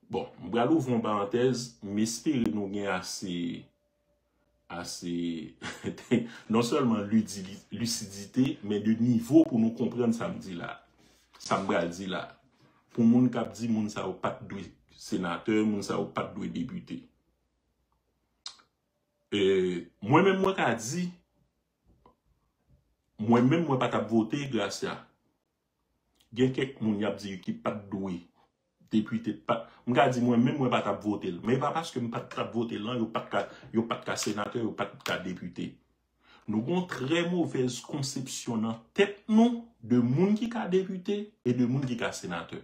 Bon, m pral ouvri yon parantèz, m espere nou gen ase, ase, non sèlman lidi-, lisidite, men de nivo pou nou konprann sa m di la. Sa m pral di la. Pou moun k ap di moun sa yo pa t dwe senatè, moun sa yo pa t dwe depite. E, mwen menm, mwen ka di, mwen menm, mwen pa t ap vote Gracia. Gen kèk moun y ap di ki pa t dwe depite, pa, m ka di mwen menm, mwen pa t ap vote l. Men e pa paske m pa t ap vote l lan, yo pa t ka, yo pa t ka senatè, yo pa t ka depite. Nou gen yon trè movèz konsepsyon nan tèt nou de moun ki ka depite e de moun ki ka senatè.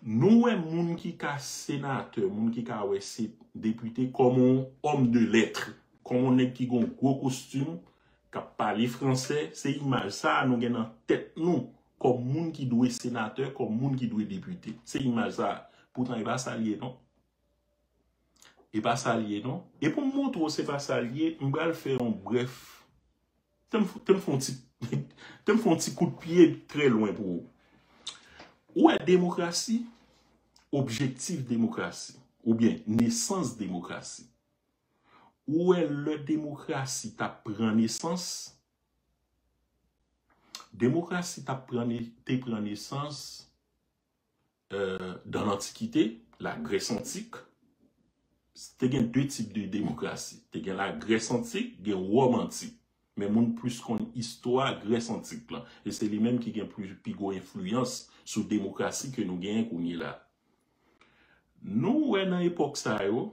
Nou wè moun ki ka senatè, moun ki ka wè se depite kòm yon homme de lettres, kòm yon nèg ki gen yon gwo kostim, k ap pale fransè, se imaj sa a nou gen nan tèt nou kòm moun ki dwe senatè, kòm moun ki dwe depite. Se imaj sa a. Poutan, e pa sa l ye, non. E pa sa l ye, non. E pou m montre w se pa sa l ye, m pral fè yon brèf, te m, te m fè yon ti, te m fè yon ti kout pye trè lwen pou ou. Ou wè demokrasi, objektif demokrasi, oubyen nesans demokrasi. Ou wè lè demokrasi t ap pran nesans, demokrasi t ap pran ne-, te pran nesans, euh, dans l'Antiquité, la Grèce antique, te gen de tip de demokrasi. Te gen la Grèce antique, gen Wòm antik. Men moun plis konn istwa Grèce antique lan. E se li menm ki gen pli, pi gwo enfliyans sou demokrasi ke nou genyen kounye la. Nou wè nan epòk sa yo,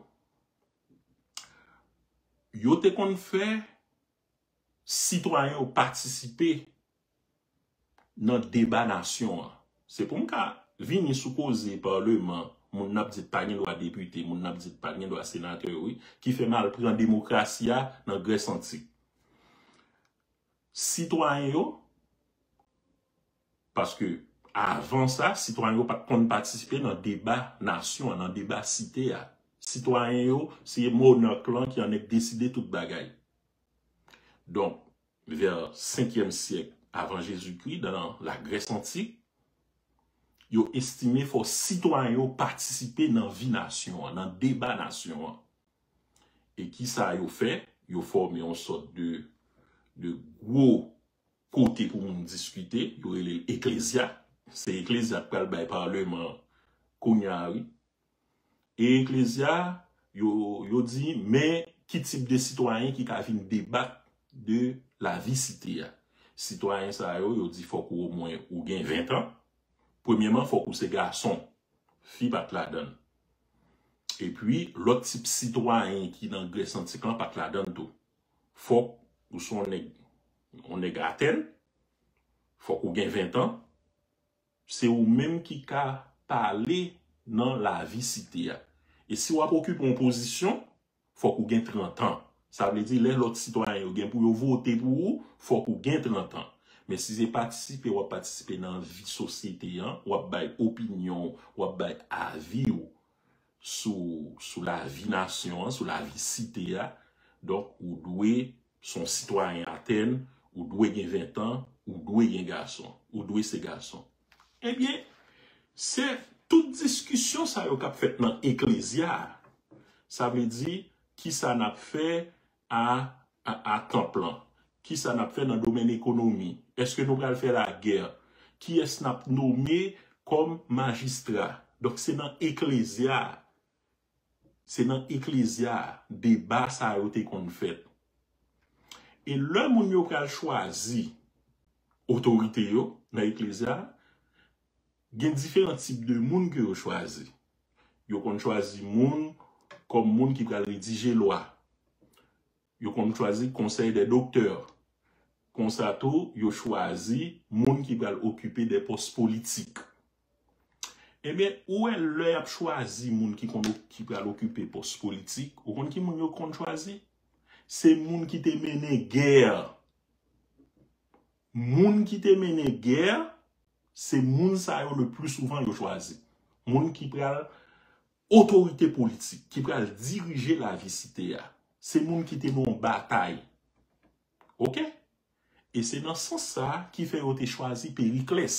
yo te konn fè sitwayen yo patisipe nan deba nasyon an. Se pou m ka vini sou koze palman, moun n ap di pa gen dwa depite, moun n ap di pa gen dwa senatè yo, wi, ki fè m al pran demokrasi a nan Grès antik. Sitwayen yo, paske avan sa, sitwayen yo pa t konn patisipe nan deba nasyon an, nan deba site a. Sitwayen yo, se monark lan ki annik deside tout bagay. Donk, vè senkyèm syèk avan Jezikri, nan la Grès antik, yo estime fò sitwayen yo patisipe nan vi nasyon an, nan deba nasyon an. E kisa yo fè? Yo fòme yon sòt de, de gwo kote pou moun diskite, yo rele l eklezya. Se eklezya k pral bay paleman an kounye a, wi. E eklezya, yo, yo di, men ki tip de sitwayen ki ka vin debat de lavi site a. Sitwayen sa yo, yo di fòk ou omwen ou gen ven tan. Premyèman, fòk ou se gason. Fi pa t ladan l. Epi, lòt tip sitwayen ki nan Grès antik lan pa t ladan l tou. Fòk ou se yon nèg, yon nèg Atèn, fòk ou gen ven tan, se ou menm ki ka pale nan lavi site a. E si w ap okipe yon pozisyon, fòk ou gen trant an. Sa vle di, lè lòt sitwayen yo gen pou yo vote pou ou, fòk ou gen trant an. Men si se patisipe, w ap patisipe nan vi sosyete an, w ap bay opinyon w, w ap bay avi w sou, sou lavi nasyon an, sou lavi site a. Donk, ou dwe se yon sitwayen Atèn, ou dwe gen ven tan, ou dwe gen gason, ou dwe se gason. Ebyen, se tout diskisyon sa yo k ap fèt nan eklezya a. Sa vle di, kisa n ap fè a, a, a tanp lan? Kisa n ap fè nan domèn ekonomi? Èske nou pral fè lagè? Kiyès n ap nome kòm majistra? Donk, se nan eklezya a. Se nan eklezya a deba sa yo te konn fèt. E lè moun yo pral chwazi otorite yo nan eklezya a, gen diferan tip de moun ke yo chwazi. Yo konn chwazi moun kòm moun ki pral redije lwa. Yo konn chwazi konsèy dè doktè. Konsa tou, yo chwazi moun ki pral okipe de pòs politik. Ebyen, ou wè lè y ap chwazi moun ki konn, ki pral okipe pòs politik, ou konn ki moun yo konn chwazi? Se moun ki te mennen gè. Moun ki te mennen gè, se moun sa yo le pli souvan yo chwazi. Moun ki pral otorite politik, ki pral dirije lavi site a. Se moun ki te nan yon batay. Oke? E se nan sans sa a ki fè yo te chwazi Periklès.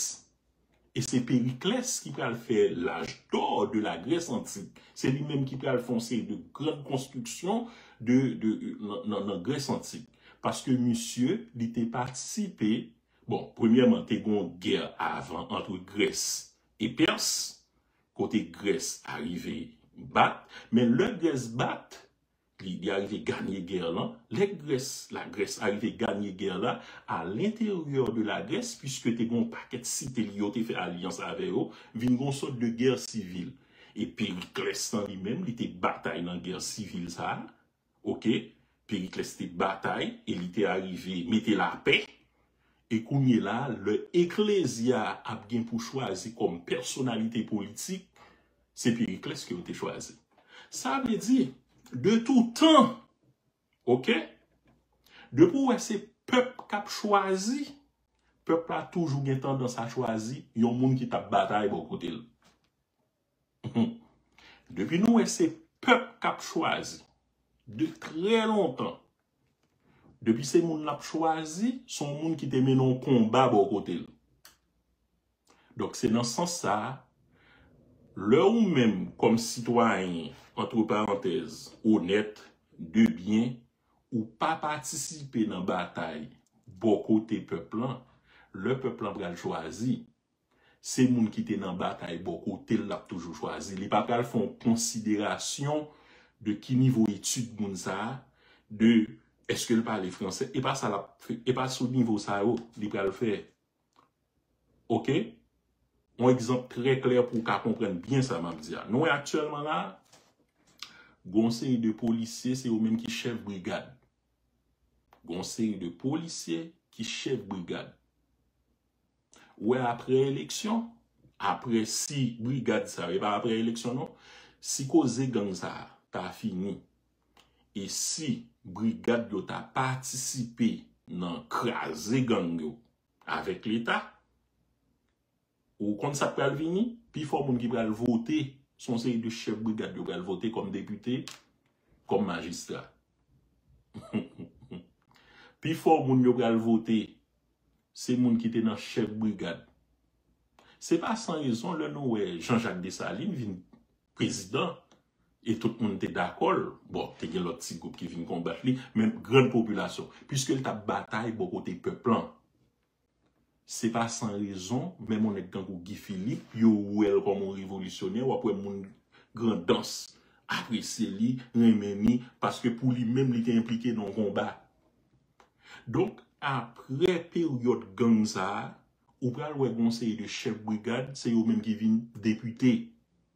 E se Periklès ki pral fè l'âge d'or de la Grèce antique. Se li menm ki pral fè yon seri de grann konstriksyon de, de, nan, nan, nan Grès antik. Paske misye, li te patisipe, bon, premyèman, te gen yon gè avan ant Grès e Pès, kote Grès arive bat, men lè Grès bat, li, li arive ganye gè lan. Lè Grès, la Grès arive ganye gè la, a lenteryè de la Grès, piske te gen yon pakèt site li yo te fè alyans avè yo, vin gen yon sòt de gè sivil. E Periklès lan li menm, li te batay nan gè sivil sa a. Oke? Periklès te batay e li te arive mete lapè. E kounye la, lè eklezya ap gen pou chwazi kòm pèsonalite politik, se Periklès ke yo te chwazi. Sa vle di, de tout tan, oke? Depi w wè se pèp k ap chwazi, pèp la toujou gen tandans a chwazi yon moun ki t ap batay bò kote l. Depi nou wè se pèp k ap chwazi, de trè lontan, depi se moun l ap chwazi, se yon moun ki te mennen yon konba bò kote l. Donk, se nan sans sa a, lè ou menm, kòm sitwayen, antre parantèz, onèt, de byen, ou pa patisipe nan batay bò kote pèp lan, lè pèp lan pral chwazi, se moun ki te nan batay bò kote l l ap toujou chwazi. Li pa pral fè yon konsiderasyon de ki nivo etid moun sa a, de èske l pale fransè. E pa sa l ap fè, e pa sou nivo sa yo li pral fè. Oke? Yon egzanp trè klè pou w ka konprann byen sa m ap di a. Nou wè aktyèlman la, gen yon seri de polisye, se yo menm ki chèf brigad. Gen yon seri de polisye ki chèf brigad. Ou wè, apre eleksyon, Apre, si brigad sa yo, e pa apre eleksyon non, si koze gang sa a ta fini, e si brigad yo ta patisipe nan kraze gang yo avèk Leta, ou konn sa k pral vini? Pifò moun ki pral vote, se yon seri de chèf brigad yo pral vote kòm depite, kòm majistra. Pifò moun yo pral vote, se moun ki te nan chèf brigad. Se pa san rezon lè nou wè Jean-Jacques Dessalines vin prezidan e tout moun te dakò l. Bon, te gen lòt ti gwoup ki vin konbat li, men grann popilasyon, piske l t ap batay bò kote pèp lan. Se pa san rezon, menm yon nèg tankou Guy Philippe, yo wè l kòm yon revolisyonè, w ap wè moun Grandans apresye li, renmen li, paske pou li menm, li te enplike nan yon konba. Donk, apre peryòd gang sa a, ou pral wè gon seri de chèf brigad, se yo menm ki vin depite,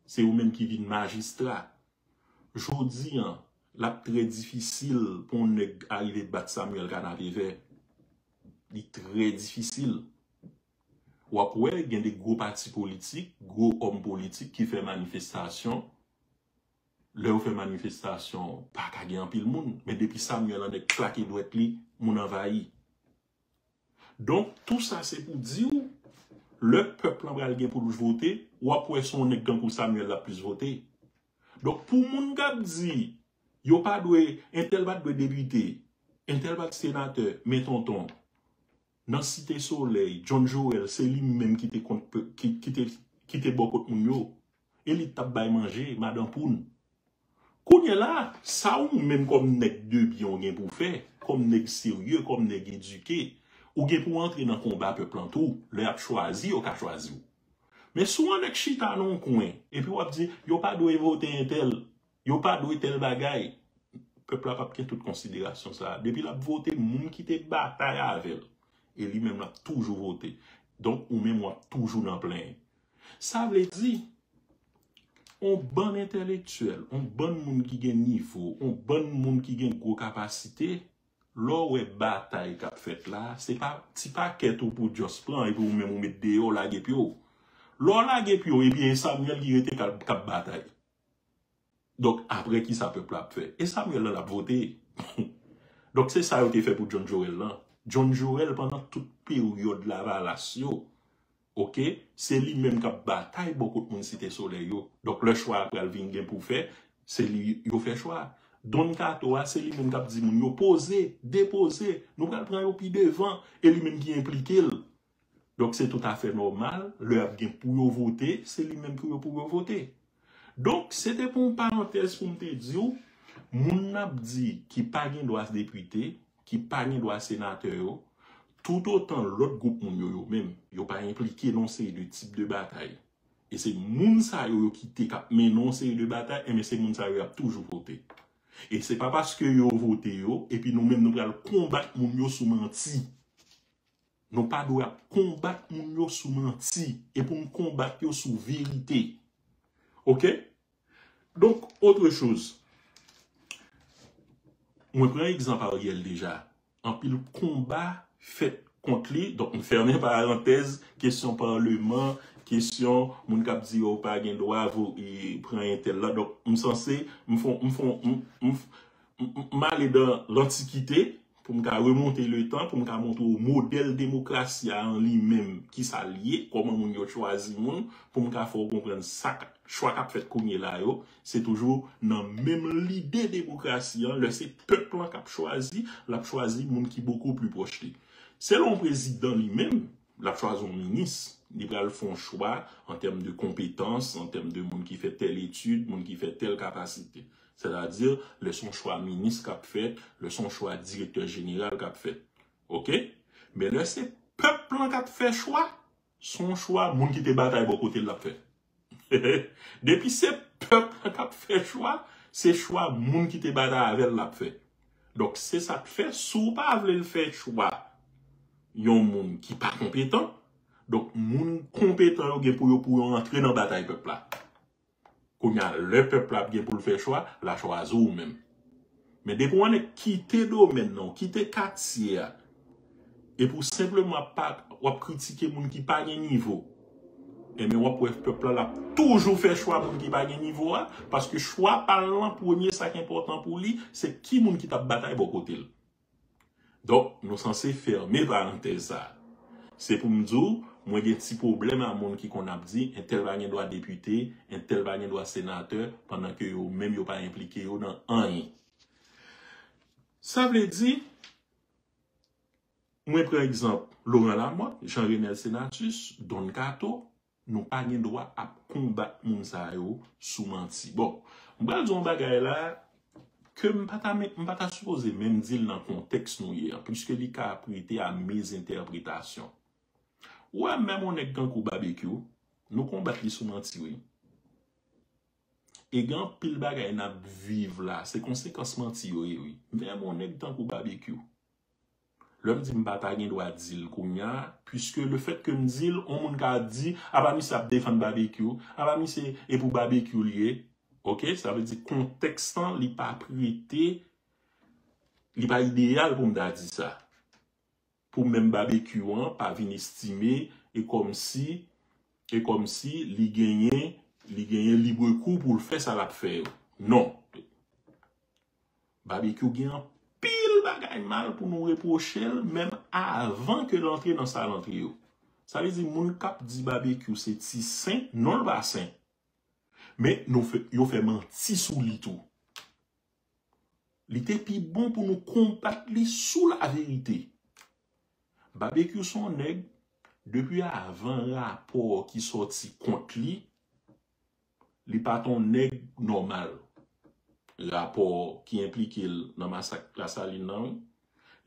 se yo menm ki vin majistra. Jodi an, l ap trè difisil pou yon nèg arive bat Samuel Kanapevè. Li trè difisil. W ap wè, gen de gwo pati politik, gwo òm politik ki fè manifestasyon. Lè yo fè manifestasyon, pa ka gen anpil moun. Men depi Samuel annèk klake dwèt li, moun anvayi. Donk, tou sa se pou di w, lè pèp lan pral gen pou l vote, w ap wè se yon nèg tankou Samuel l ap plis vote. Donk, pou moun k ap di, yo pa dwe, entèl pa t dwe depite, entèl pa t senatè, men tonton, nan Site Solèy, John Joel, se li menm ki te kont, ki, ki te, ki te bò kot moun yo. E li t ap bay manje, madan poun. Kounye la, sa ou menm kòm nèg de byen ou gen pou fè, kòm nèg serye, kòm nèg edike, ou gen pou antre nan konba pèp lan tou, lè y ap chwazi, yo ka chwazi w. Men si w annèk chita nan yon kwen, epi w ap di, yo pa dwe vote entèl, yo pa dwe tèl bagay, pèp la p ap gen tout konsiderasyon sa a. Depi l ap vote moun ki te batay avè l, e li menm l ap toujou vote. Donk, ou menm w ap toujou nan plenyen. Sa vle di, on bann entèlektyèl, on bann moun ki gen nivo, on bann moun ki gen gwo kapasite, lè w wè batay k ap fèt la, se pa ti pakèt ou pou just pran epi ou menm ou met deyò, lage pye w. Lè w lage pye w, ebyen, e Samuel ki rete k ap, k ap batay. Donk, apre ki sa pèp la ap fè? E Samuel lan l ap vote. Donk, se sa yo te fè pou John Joel lan. John Joel, pandan tout peryòd Lavalas yo, oke, se li menm k ap batay bò kot moun Site Solèy yo. Donk, lè chwa a pral vin gen pou fè, se li yo fè chwa a. Don Kato a, se li menm k ap di moun yo poze, depoze, nou pral pran yo pi devan, e li menm ki enplike l. Donk, se toutafè nòmal, lè y ap gen pou yo vote, se li menm pou yo, pou yo vote. Donk, se te pou yon parantèz pou m te di w, moun n ap di ki pa gen dwa depite, ki pa gen dwa senatè yo, toutotan lòt gwoup moun yo, yo menm, yo pa enplike nan yon seri de tip de batay. E se moun sa yo, yo kite k ap mennen yon seri de batay, enben se moun sa yo y ap toujou vote. E se pa paske yo vote yo, epi nou menm nou pral konbat moun yo sou manti. Nou pa dwe ap konbat moun yo sou manti, e pou n konbat yo sou verite. Oke? Donk, autre chose. Mwen pran egzanp Ariel deja. Anpil konba fèt kont li. Donk, m fèmen parantèz, kesyon palman, kesyon moun k ap di yo pa gen dwa vo-, e, pran entèl la. Donk, m sanse, m fon, m fon, m, m, m, m ale dan lantikite, pou m ka remonte letan, pou m ka montre w modèl demokrasi a an li menm, ki sa l ye, kòman moun yo chwazi moun, pou m ka fè w konprann sa k, chwa k ap fèt kounye la yo, se toujou nan menm lide demokrasi an, lè se pèp lan k ap chwazi, l ap chwazi moun ki bokou pli pwòch li. Selon prezidan li menm, l ap chwazi yon minis, li pral fè yon chwa an tèm de konpetans, an tèm de moun ki fè tèl etid, moun ki fè tèl kapasite. Sètadi, lè se yon chwa minis k ap fèt, lè se yon chwa direktè jeneral k ap fèt. Oke? Men lè se pèp lan k ap fè chwa, se yon chwa moun ki te batay bò kote l l ap fè. Depi se pèp lan k ap fè chwa, se chwa moun ki te batay avè l l ap fè. Donk, se sa k fè, si w pa vle l fè chwa yon moun ki pa konpetan, donk, moun konpetan yo gen pou yo, pou yo antre nan batay pèp la. Kounye a, lè pèp la ap gen pou l fè chwa, l a chwazi w menm. Men depi w annik kite domèn nan, w kite katye a, epi w senpleman ap pa, w ap kritike moun ki pa gen nivo, Ebyen, w ap wè pèp la, l ap toujou fè chwa moun ki pa gen nivo a, paske chwa pa l lan, premye, sa k enpòtan pou li, se ki moun ki t ap batay bò kote l. Donk, nou sanse fèmen parantèz sa a. Se pou m di w, mwen gen ti pwoblèm a moun ki konn ap di, entèl pa gen dwa depite, entèl pa gen dwa senatè, pandan ke yo menm yo pa enplike yo nan anyen. Sa vle di, mwen pran egzanp Laurent Lamothe, Jean Renel Senatus, Don Kato, nou pa gen dwa ap konbat moun sa yo sou manti. Bon, m pral di yon bagay la ke m pa ta, men- m pa ta sipoze menm di l nan kontèks nou ye a, piske li ka prete a mezentèpretasyon. Ou wè, menm yon nèg tankou Babekyou, nou konbat li sou manti, wi. E gen anpil bagay n ap viv la, se konsekans manti yo ye, wi. Menm yon nèg tankou Babekyou. Lè m di m pa ta gen dwa di l kounye a, piske le fèt ke m di l, yon moun ka di, apa misye ap defann Babekyou, apa misye e pou Babekyou l ye. Oke, sa vle di kontèks lan, li pa prete, li pa ideyal pou m ta di sa. Pou menm Babekyou an pa vin estime e kòmsi, e kòmsi li genyen, li genyen libre kou pou l fè sa l ap fè yo. Non. Babekyou gen anpil bagay mal pou nou repwoche l, menm avan ke l antre nan sa l antre yo. Sa vle di moun k ap di Babekyou se ti sen, non, l pa sen. Men nou fè, yo fè manti sou li tou. Li te pi bon pou nou konbat li sou laverite. Babekyou se yon nèg, depi avan rapò ki sòti kont li, li pa t yon nèg nòmal. Rapò ki enplike l nan masak Lasalin nan, wi.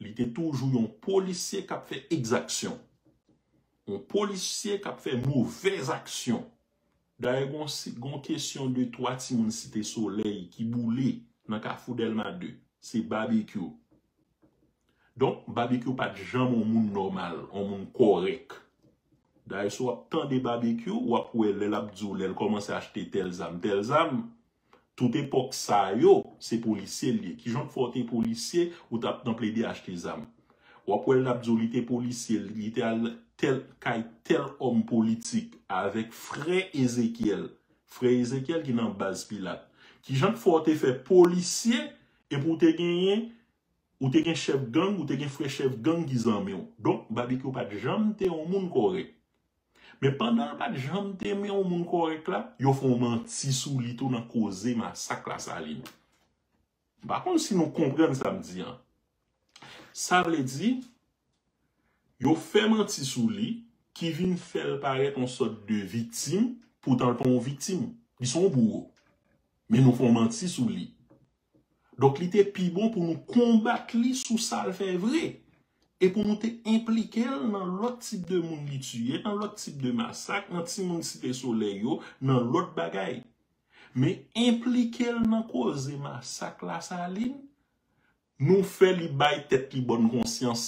Li te toujou yon polisye k ap fè egzaksyon. Yon polisye k ap fè movèz aksyon. Dayè, gon, si- gon kesyon de twa timoun Site Solèy ki boule nan Kafou Dèlma de. Se Babekyou. Donk, Babekyou pa t janm yon moun nòmal, yon moun kòrèk. Dayè, si w ap tande Babekyou, w ap wè lè l ap di w, lè l kòmanse achte tèl zam, tèl zam, tout epòk sa yo, se polisye l ye. Kijan k fè w te polisye, ou t ap nan plede achte zam? W ap wè l ap di w li te polisye, li te al tèl, kay tèl òm politik avèk frè Ezekyèl. Frè Ezekyèl ki nan baz Pilat. Kijan k fè w te fè polisye, epi w te genyen, ou te gen chèf gang, ou te gen frè chèf gang ki zanmi w. Donk, Babekyou pa t janm te yon moun kòrèk. Men pandan l pa t janm te men yon moun kòrèk la, yo fè yon manti sou li tou nan koze masak Lasalin. M pa konn si nou konprann sa m di an. Sa vle di, yo fè manti sou li, ki vin fè l parèt yon sòt de viktim, poutan l pa yon viktim. Li se yon bouro. Men nou fè yon manti sou li. Donk, li te pi bon pou nou konbat li sou sa l fè vre. E pou nou te enplike l nan lòt tip de moun li tiye, nan lòt tip de masak, nan timoun Site Solèy yo, nan lòt bagay. Men enplike l nan koze masak Lasalin, nou fè li bay tèt li bòn konsyans.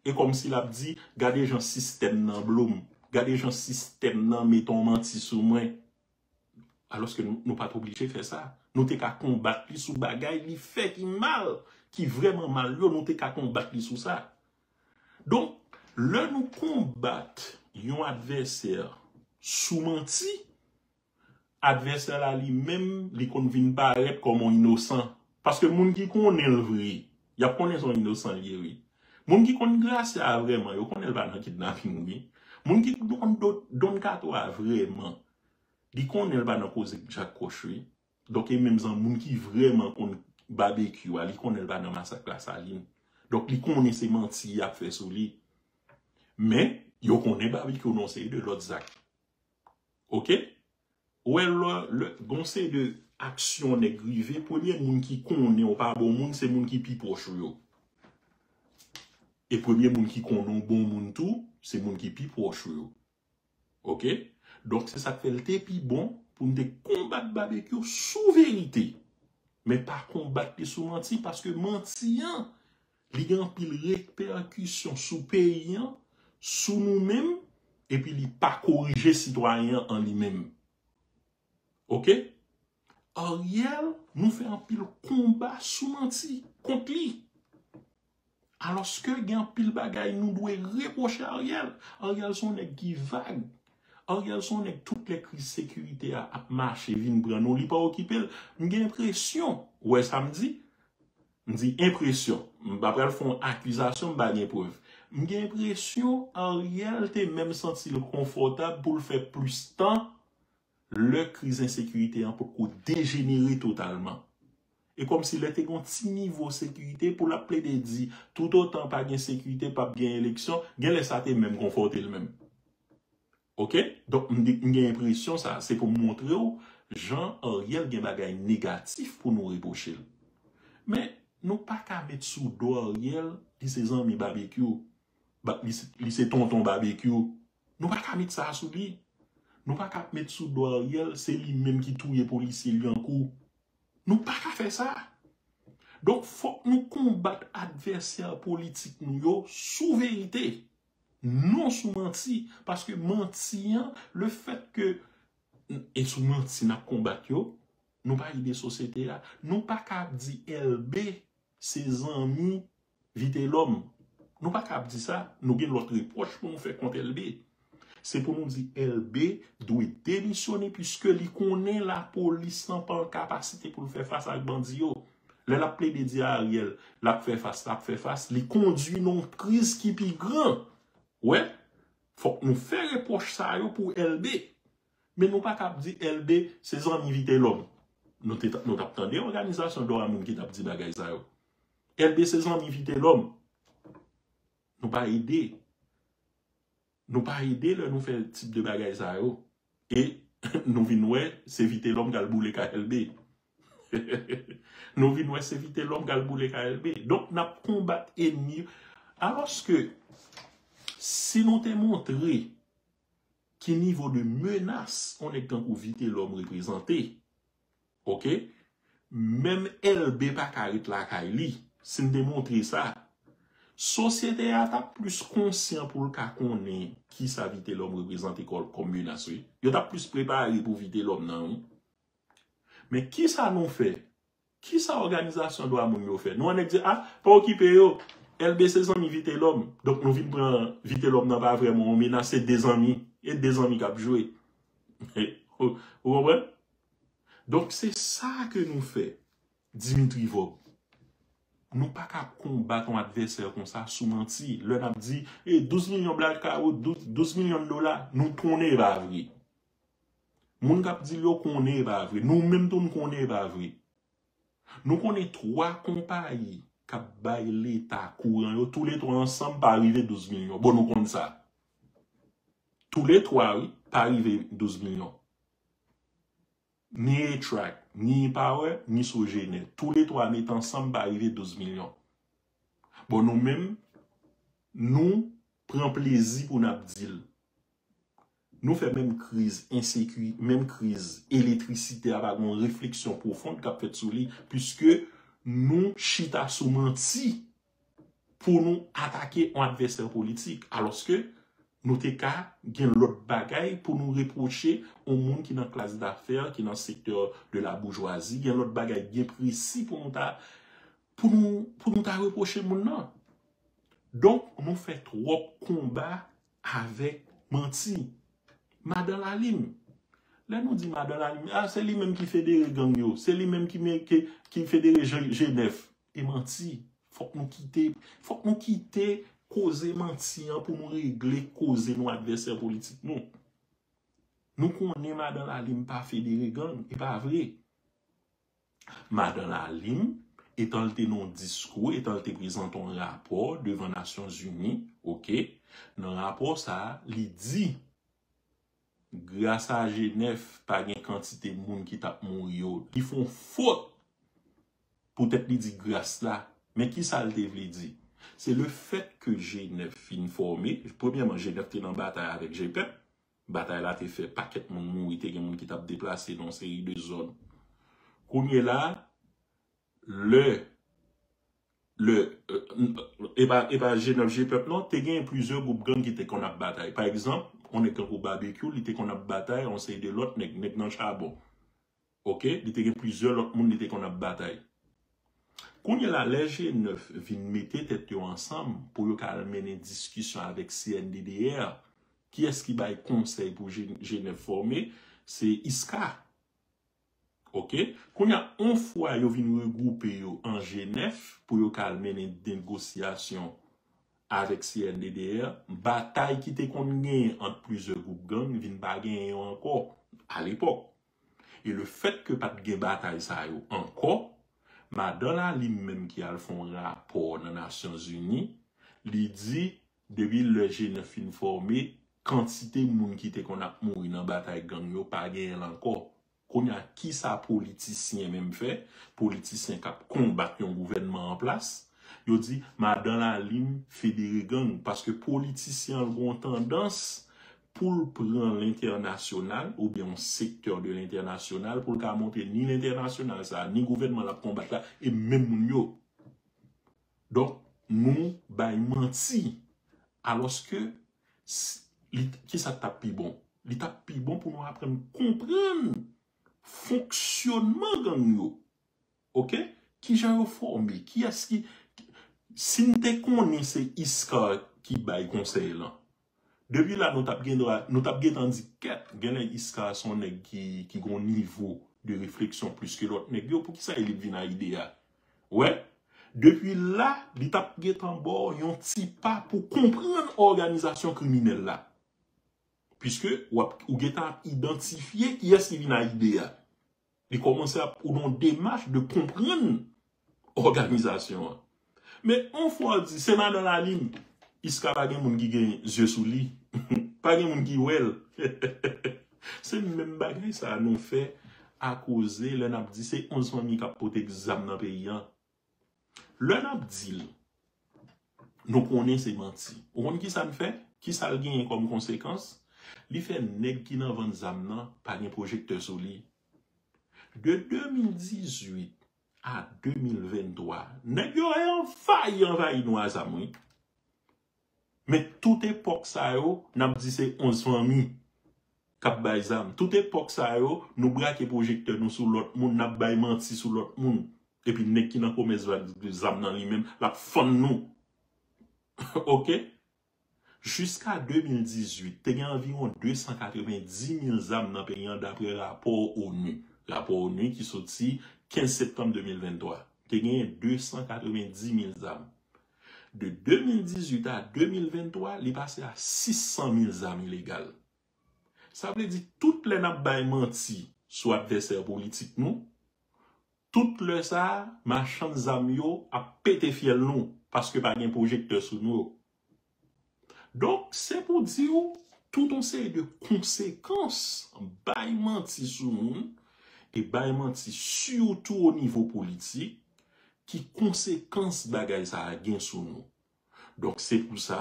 E kòmsi l ap di, gade jan sistèm nan blo m, gade jan sistèm nan mete yon manti sou mwen. Alòske nou, nou pa t oblije fè sa. Nou te ka konbat li sou bagay li fè ki mal, ki vrèman mal yo, nou te ka konbat li sou sa. Donk, lè nou konbat yon advèsè sou manti, advèsè la li menm, li konn vin parèt kòm yon inosan. Paske moun ki konnen l vre, y ap konnen se yon inosan l ye, wi. Moun ki konn Gracia vrèman, yo konnen l pa nan kidnaping, wi. Moun ki konn Do- Don Kato a vrèman, li konnen l pa nan koze Jack Coch, wi. Donk, e menm jan moun ki vrèman konn Babekyou a, li konnen l pa nan masak Lasalin. Donk, li konnen se manti y ap fè sou li. Men, yo konnen Babekyou nan yon seri de lòt zak. Oke? Ou wè, lè, lè, gon seri de aksyon nèg rive, premye moun ki konnen w pa bon moun, se moun ki pi pwòch ou yo. E premye moun ki konnen w bon moun tou, se moun ki pi pwòch ou yo. Oke? Donk, se sa k fè l te pi bon pou n te konbat Babekyou sou verite. Men pa konbat li sou manti, paske manti an, li gen anpil repèkisyon sou peyi an, sou nou menm, epi li pa korije sitwayen an an li menm. Oke? Ariel, nou fè anpil konba sou manti kont li. Alòske gen anpil bagay nou dwe repwoche Ariel. Ariel se yon nèg ki vag. Ariel se yon nèg tout lè kriz sekirite a ap mache vin pran nou, li pa okipe l. M gen enpresyon, ou wè sa m di? M di enpresyon. M pa pral fè yon akizasyon, m pa gen prèv. M gen enpresyon Ariel te menm santi l konfòtab pou l fè plis tan lè kriz ensekirite an potko dejenere totalman. E kòmsi lè te gen yon ti nivo sekirite pou l ap plede di, toutotan pa gen sekirite, p ap gen eleksyon, genlè sa te menm konfòte l menm. Oke? Donk, m di, m gen enpresyon sa, se pou m montre w jan Ariel gen bagay negatif pou nou repwoche l. Men, nou pa ka met sou do Ariel, li se zanmi Babekyou, ba, li se, li se tonton Babekyou. Nou pa ka met sa sou li. Nou pa ka met sou do Ariel, se li menm ki touye polisye Lyankou. Nou pa ka fè sa. Donk, fòk nou konbat advèsè politik nou yo sou verite, non sou manti. Paske manti an, le fèt ke, e sou manti n ap konbat yo, nou pa ede sosyete a. Nou pa ka ap di L B se zanmi Vitelhomme. Nou pa ka ap di sa, nou gen lòt repwòch pou nou fè kont L B. Se pou nou di L B dwe demisyone, piske li konnen lapolis lan pa an kapasite pou l fè fas ak bandi yo. Lè l ap plede di Ariel, l ap fè fas, l ap fè fas, li kondui nan yon kriz ki pi gran. Wè, fòk nou fè repwòch sa yo pou L B. Men nou pa ka ap di L B se zanmi Vitelhomme. Nou te, nou t ap tande òganizasyon dwa moun ki t ap di bagay sa yo. L B se zanmi Vitelhomme. Nou pa ede. Nou pa ede lè nou fè tip de bagay sa yo. E nou vin wè se Vitelhomme k al boule kay L B. Nou vin wè se Vitelhomme k al boule kay L B. Donk, n ap konbat enmi yo. Alòske, si nou te montre ki nivo de menas yon nèg tankou Vitelhomme reprezante, oke, menm L B pa ka ret lakay li, si n te montre sa, sosyete a t ap plis konsyan pou l ka konnen kisa Vitelhomme reprezante kò-, kòm menas, wi. Yo t ap plis prepare pou Vitelhomme nan, wi. Men kisa nou fè? Kisa òganizasyon dwa moun yo fè? Nou annik di, a, pa okipe yo. L B se zanmi Vitelhomme. Donk nou vin pran Vitelhomme nan pa vrèman yon menas, se de zanmi. E de zanmi k ap jwe. Ou, ou konprann? Donk se sa ke nou fè, Dimitri Vorbe. Nou pa ka konbat yon advèsè konsa sou manti. Lè n ap di, e douz milyon blakawout, douz, douz milyon dola, nou konnen e pa vre. Moun k ap di l yo konnen e pa vre. Nou menm tou n konnen e pa vre. Nou konnen twa konpayi k ap bay Leta kouran yo, toulètwa ansanm pa rive douz milyon. Bon, nou konn sa. Toulètwa, wi, pa rive douz milyon. Ni E-Track, ni E-Power, ni Sogener. Toulètwa met ansanm pa rive douz milyon. Bon, nou menm, nou pran plezi pou n ap di l. Nou fè menm kriz enseki-, menm kriz elektrisite a, pa gen yon refleksyon pwofon k ap fèt sou li, piske nou chita sou manti pou nou atake yon advèsè politik, alòske nou te ka gen lòt bagay pou nou repwoche yon moun ki nan klas dafè, ki nan sektè de la boujwazi, gen lòt bagay byen presi pou nou ta, pou nou, pou nou ta repwoche moun nan. Donk, nou fè twòp konba avèk manti. Madan Lalim. Lè nou di Madan Lalim, a, se li menm ki federe gang yo, se li menm ki, ki, ki federe G nèf. E manti. Fòk nou kite, fòk nou kite koze manti an pou nou regle koze nou advèsè politik nou. Nou konnen Madan Lalim pa federe gang, e pa vre. Madan Lalim, etan l te nan yon diskou, etan l te prezante yon rapò devan Nasyonzini, oke, nan rapò sa a, li di, gras a G nèf, pa gen kantite moun ki t ap mouri yo. Li fè yon fot poutèt li di gras la. Men ki sa l te vle di? Se le fèt ke G nèf fin fòme, premyèman, G nèf te nan batay avèk G pèp, batay la te fè pakèt moun mouri, te gen moun ki t ap deplase nan yon seri de zòn. Kounye la, lè, lè, e pa, e pa G nèf G pèp non, te gen plizyè gwoup gang ki te konn ap batay. Pa egzanp, yon nèg tankou Babekyou, li te konn ap batay yon seri de lòt nèg, nèg nan chabon. Oke, li te gen plizyè lòt moun li te konn ap batay. Kounye la, lè G nèf vin mete tèt yo ansanm pou yo ka al mennen diskisyon avèk C N D D R, Kiyès ki bay konsèy pou G nèf fòme? Se Iska. Oke? Kounye a, yon fwa yo vin regwoupe yo an G nèf pou yo ka al mennen negosyasyon avèk C N D D R, batay ki te konn genyen ant plizyè gwoup gang vin pa genyen yo ankò alepòk. E lefètke pa t gen batay sa yo ankò, Madan Lalim menm ki al fè yon rapò nan Nasyonzini, li di, depi lè G nèf fin fòme, kantite moun ki te konn ap mouri nan batay gang yo pa genyen l ankò. Kounye a, kisa politisyen menm fè? Politisyen k ap konbat yon gouvènman an plas, yo di, Madan Lalim federe gang, paske politisyen an gen yon tandans pou l pran lentènasyonal oubyen yon sektè de lentènasyonal pou l ka montre ni lentènasyonal sa a, ni gouvènman l ap konbat la, e menm moun yo. Donk, nou bay manti. Alòske, s- li, kisa k t ap pi bon? Li t ap pi bon pou nou aprann konprann fonksyonman gang yo. Oke? Kijan yo fòme? Kiyès ki, si n te konnen se Iska ki bay konsèy lan, depi la nou t ap gen dwa, nou t ap gentan di kèt, genlè Iska se yon nèg ki, ki gen yon nivo de refleksyon plis ke lòt nèg yo, poukisa li vin a ide a? Wè, depi la, li t ap gentan ba w yon ti pa pou konprann òganizasyon kriminèl la. Piske w ap, ou gentan ap idantifye kiyès ki vin a ide a. Li kòmanse ap ou nan yon demach de konprann òganizasyon an. Men yon fwa w di, se Madan Lalim, Iska pa gen moun ki gen zye sou li. Pa gen moun ki wè l. Se menm bagay sa a nou fè a koze lè n ap di se onz fanmi k ap pote zam nan peyi an. Lè n ap di l, nou konnen se manti. Ou konn kisa n fè? Kisa l genyen kòm konsekans? Li fè nèg ki nan vann zam nan pa gen pwojektè sou li. De de mil dizuit a de mil venntwa, nèg yo anvayi, anvayi nou a zam, wi. Men tout epòk sa yo, n ap di se onz fanmi k ap bay zam. Tout epòk sa yo, nou brake pwojektè nou sou lòt moun, n ap bay manti sou lòt moun. Epi nèg ki nan komès zam nan li menm, l ap fann nou. Oke? Jiska de mil dizuit, te gen anviwon de san katrevenndis mil zam nan peyi an, daprè rapò onu. Rapò onu ki soti kenz septanm de mil venntwa. Te gen de san katrevenndis mil zam. De de mil dizuit a de mil venntwa, li pase a sis san mil zam ilegal. Sa vle di, tout lè n ap bay manti sou advèsè politik nou, tout lè sa a, machann zam yo ap pete fyèl nou, paske pa gen pwojektè sou nou. Donk, se pou di w, tout yon seri de konsekans bay manti sou moun, e bay manti sitou o nivo politik, ki konsekans bagay sa a gen sou nou. Donk, se pou sa,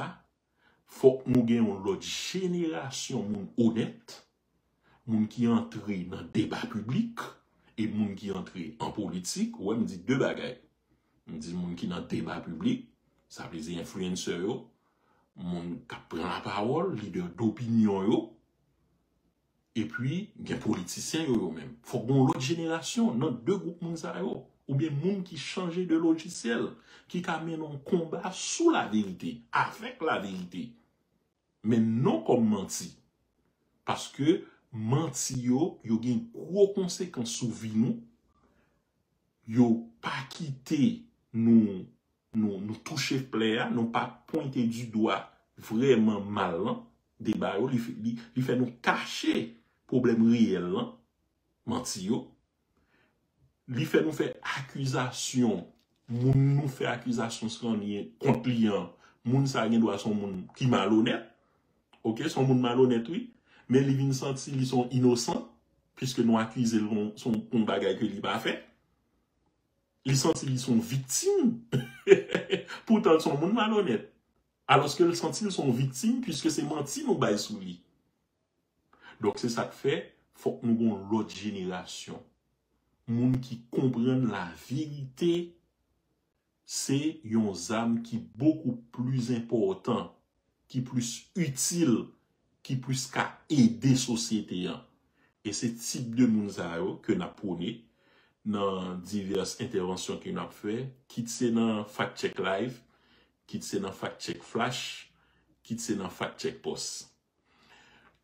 fòk nou gen yon lòt jenerasyon moun onèt, moun ki antre nan deba piblik, e moun ki antre an politik. Ou wè, m di de bagay. M di moun ki nan deba piblik, sa vle di enfliyansè yo, moun k ap pran lapawòl, lidè dopinyon yo, epi gen politisyen yo, yo menm. Fòk gen yon lòt jenerasyon nan de gwoup moun sa yo, oubyen moun ki chanje de lojisyèl, ki ka mennen yon konba sou laverite, avèk laverite. Men non kòm manti. Paske manti yo, yo gen gwo konsekans sou vi nou. Yo pa kite nou, nou, nou touche plè a, nou pa pwente di dwa vrèman mal lan, deba yo, li, li, li fè nou kache pwoblèm reyèl lan, manti yo. Li fè nou fè akizasyon, moun nou fè akizasyon san li, kont li an, moun sa gen dwa se yon moun ki malonèt. Oke, se yon moun malonèt, wi. Men li vin santi li se yon inosan, piske nou akize l kon, se yon, yon bagay ke li pa fè. Li santi li se yon viktim. Poutan, l se yon moun malonèt. Alòske l santi l se yon viktim, piske se manti nou bay sou li. Donk, se sa k fè, fòk nou gen yon lòt jenerasyon. Moun ki konprann laverite, se yon zam ki bokou plis enpòtan, ki plis itil, ki plis ka ede sosyete an. E se tip de moun sa yo ke n ap pwone nan divès entèvansyon ke n ap fè, kit se nan Fact Check Live, kit se nan Fact Check Flash, kit se nan Fact Check Post.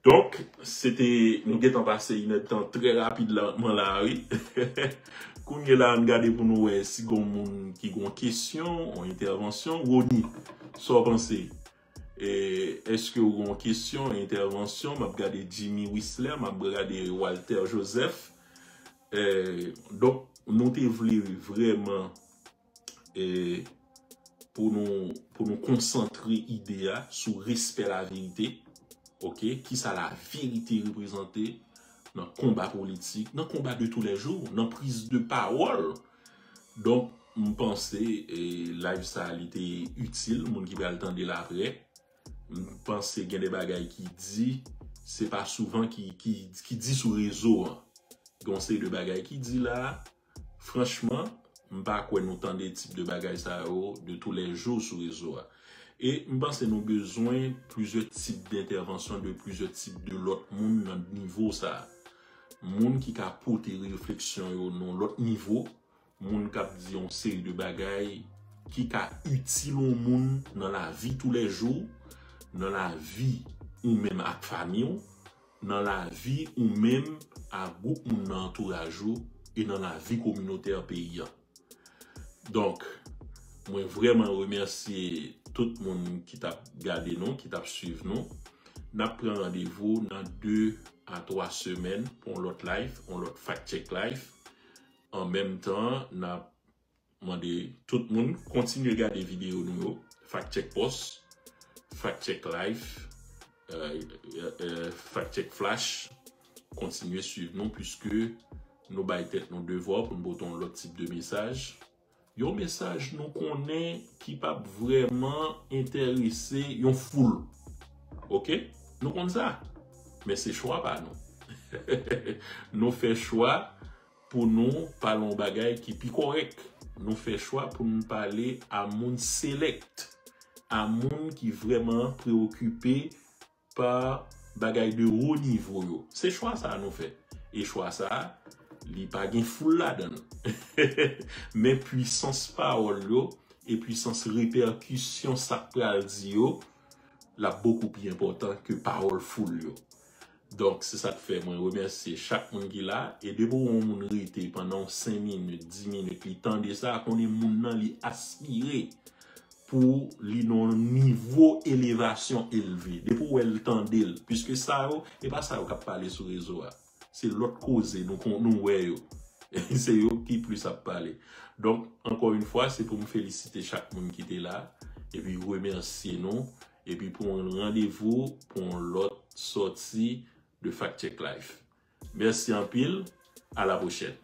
Donk, se te, nou gentan pase inèdtan trè rapidman la, wi. Kounye la, ann gade pou nou wè si gon moun ki gon kesyon, yon entèvansyon. Rony, sa w panse? E, èske w gon kesyon, entèvansyon? M ap gade Jimmy Wisler, m ap gade Walter Joseph. E, donk, nou te vle vrèman e, pou nou, pou nou konsantre ide a sou respè laverite, ok? Kisa laverite reprezante nan konba politik, nan konba de tou lè jou, nan priz de pawòl. Donk, m panse e, live sa a, li te itil, moun ki pral tande l apre. M panse gen de bagay ki di, se pa souvan ki, ki, ki di sou rezo an. Gen yon seri de bagay ki di la, franchman, m pa kwè nou tande tip de bagay sa yo de tou lè jou sou rezo a. E m panse nou bezwen plizyè tip d'entèvansyon de plizyè tip de lòt moun nan nivo sa a. Moun ki ka pote refleksyon yo nan lòt nivo, moun k ap di yon seri de bagay ki ka itil yon moun nan lavi tou lè jou, nan lavi ou menm ak fanmi w, nan lavi ou menm ak gwoup moun nan antouraj ou e nan lavi kominotè peyi a. Donk, mwen vrèman remèsye tout moun ki t ap gade nou, ki t ap swiv nou. N ap pran randevou nan de a twa semèn pou yon lòt live, yon lòt Fact Check Live. An menm tan, n ap mande tout moun kontinye gade videyo nou yo, Fact Check Post, Fact Check Live, euh, euh, euh, Fact Check Flash. Kontinye swiv nou, piske nou bay tèt nou devwa pou n pote yon lòt tip de mesaj. Yon mesaj nou konnen ki p ap vrèman enterese yon foul. Ok? Nou konn sa. Men se chwa pa nou. Nou fè chwa pou nou pale yon bagay ki pi kòrèk. Nou fè chwa pou nou pale a moun select, a moun ki vrèman preokipe pa bagay de wo nivo yo. Se chwa sa a nou fè. E chwa sa a, li pa gen foul ladan l. Men pwisans pawòl yo e pwisans repèkisyon sa k pral di yo, l ap bokou pi enpòtan ke pawòl foul yo. Donk, se sa k fè mwen remèsye chak moun ki la. E depi w wè yon moun rete pandan yon senk minit, dis minit, li tande sa, konnen moun nan li aspire pou li nan yon nivo elevasyon elve. Depi w wè l tande l, piske sa yo, e pa sa yo k ap pale sou rezo a. Se lòt koze nou, kon- nou wè yo. Se yo ki plis ap pale. Donk, ankò yon fwa, se pou m felisite chak moun ki te la, epi remèsye nou, epi pou yon randevou, pou yon lòt sòti de Fact Check Live. Mèsi anpil, a la pwochèn.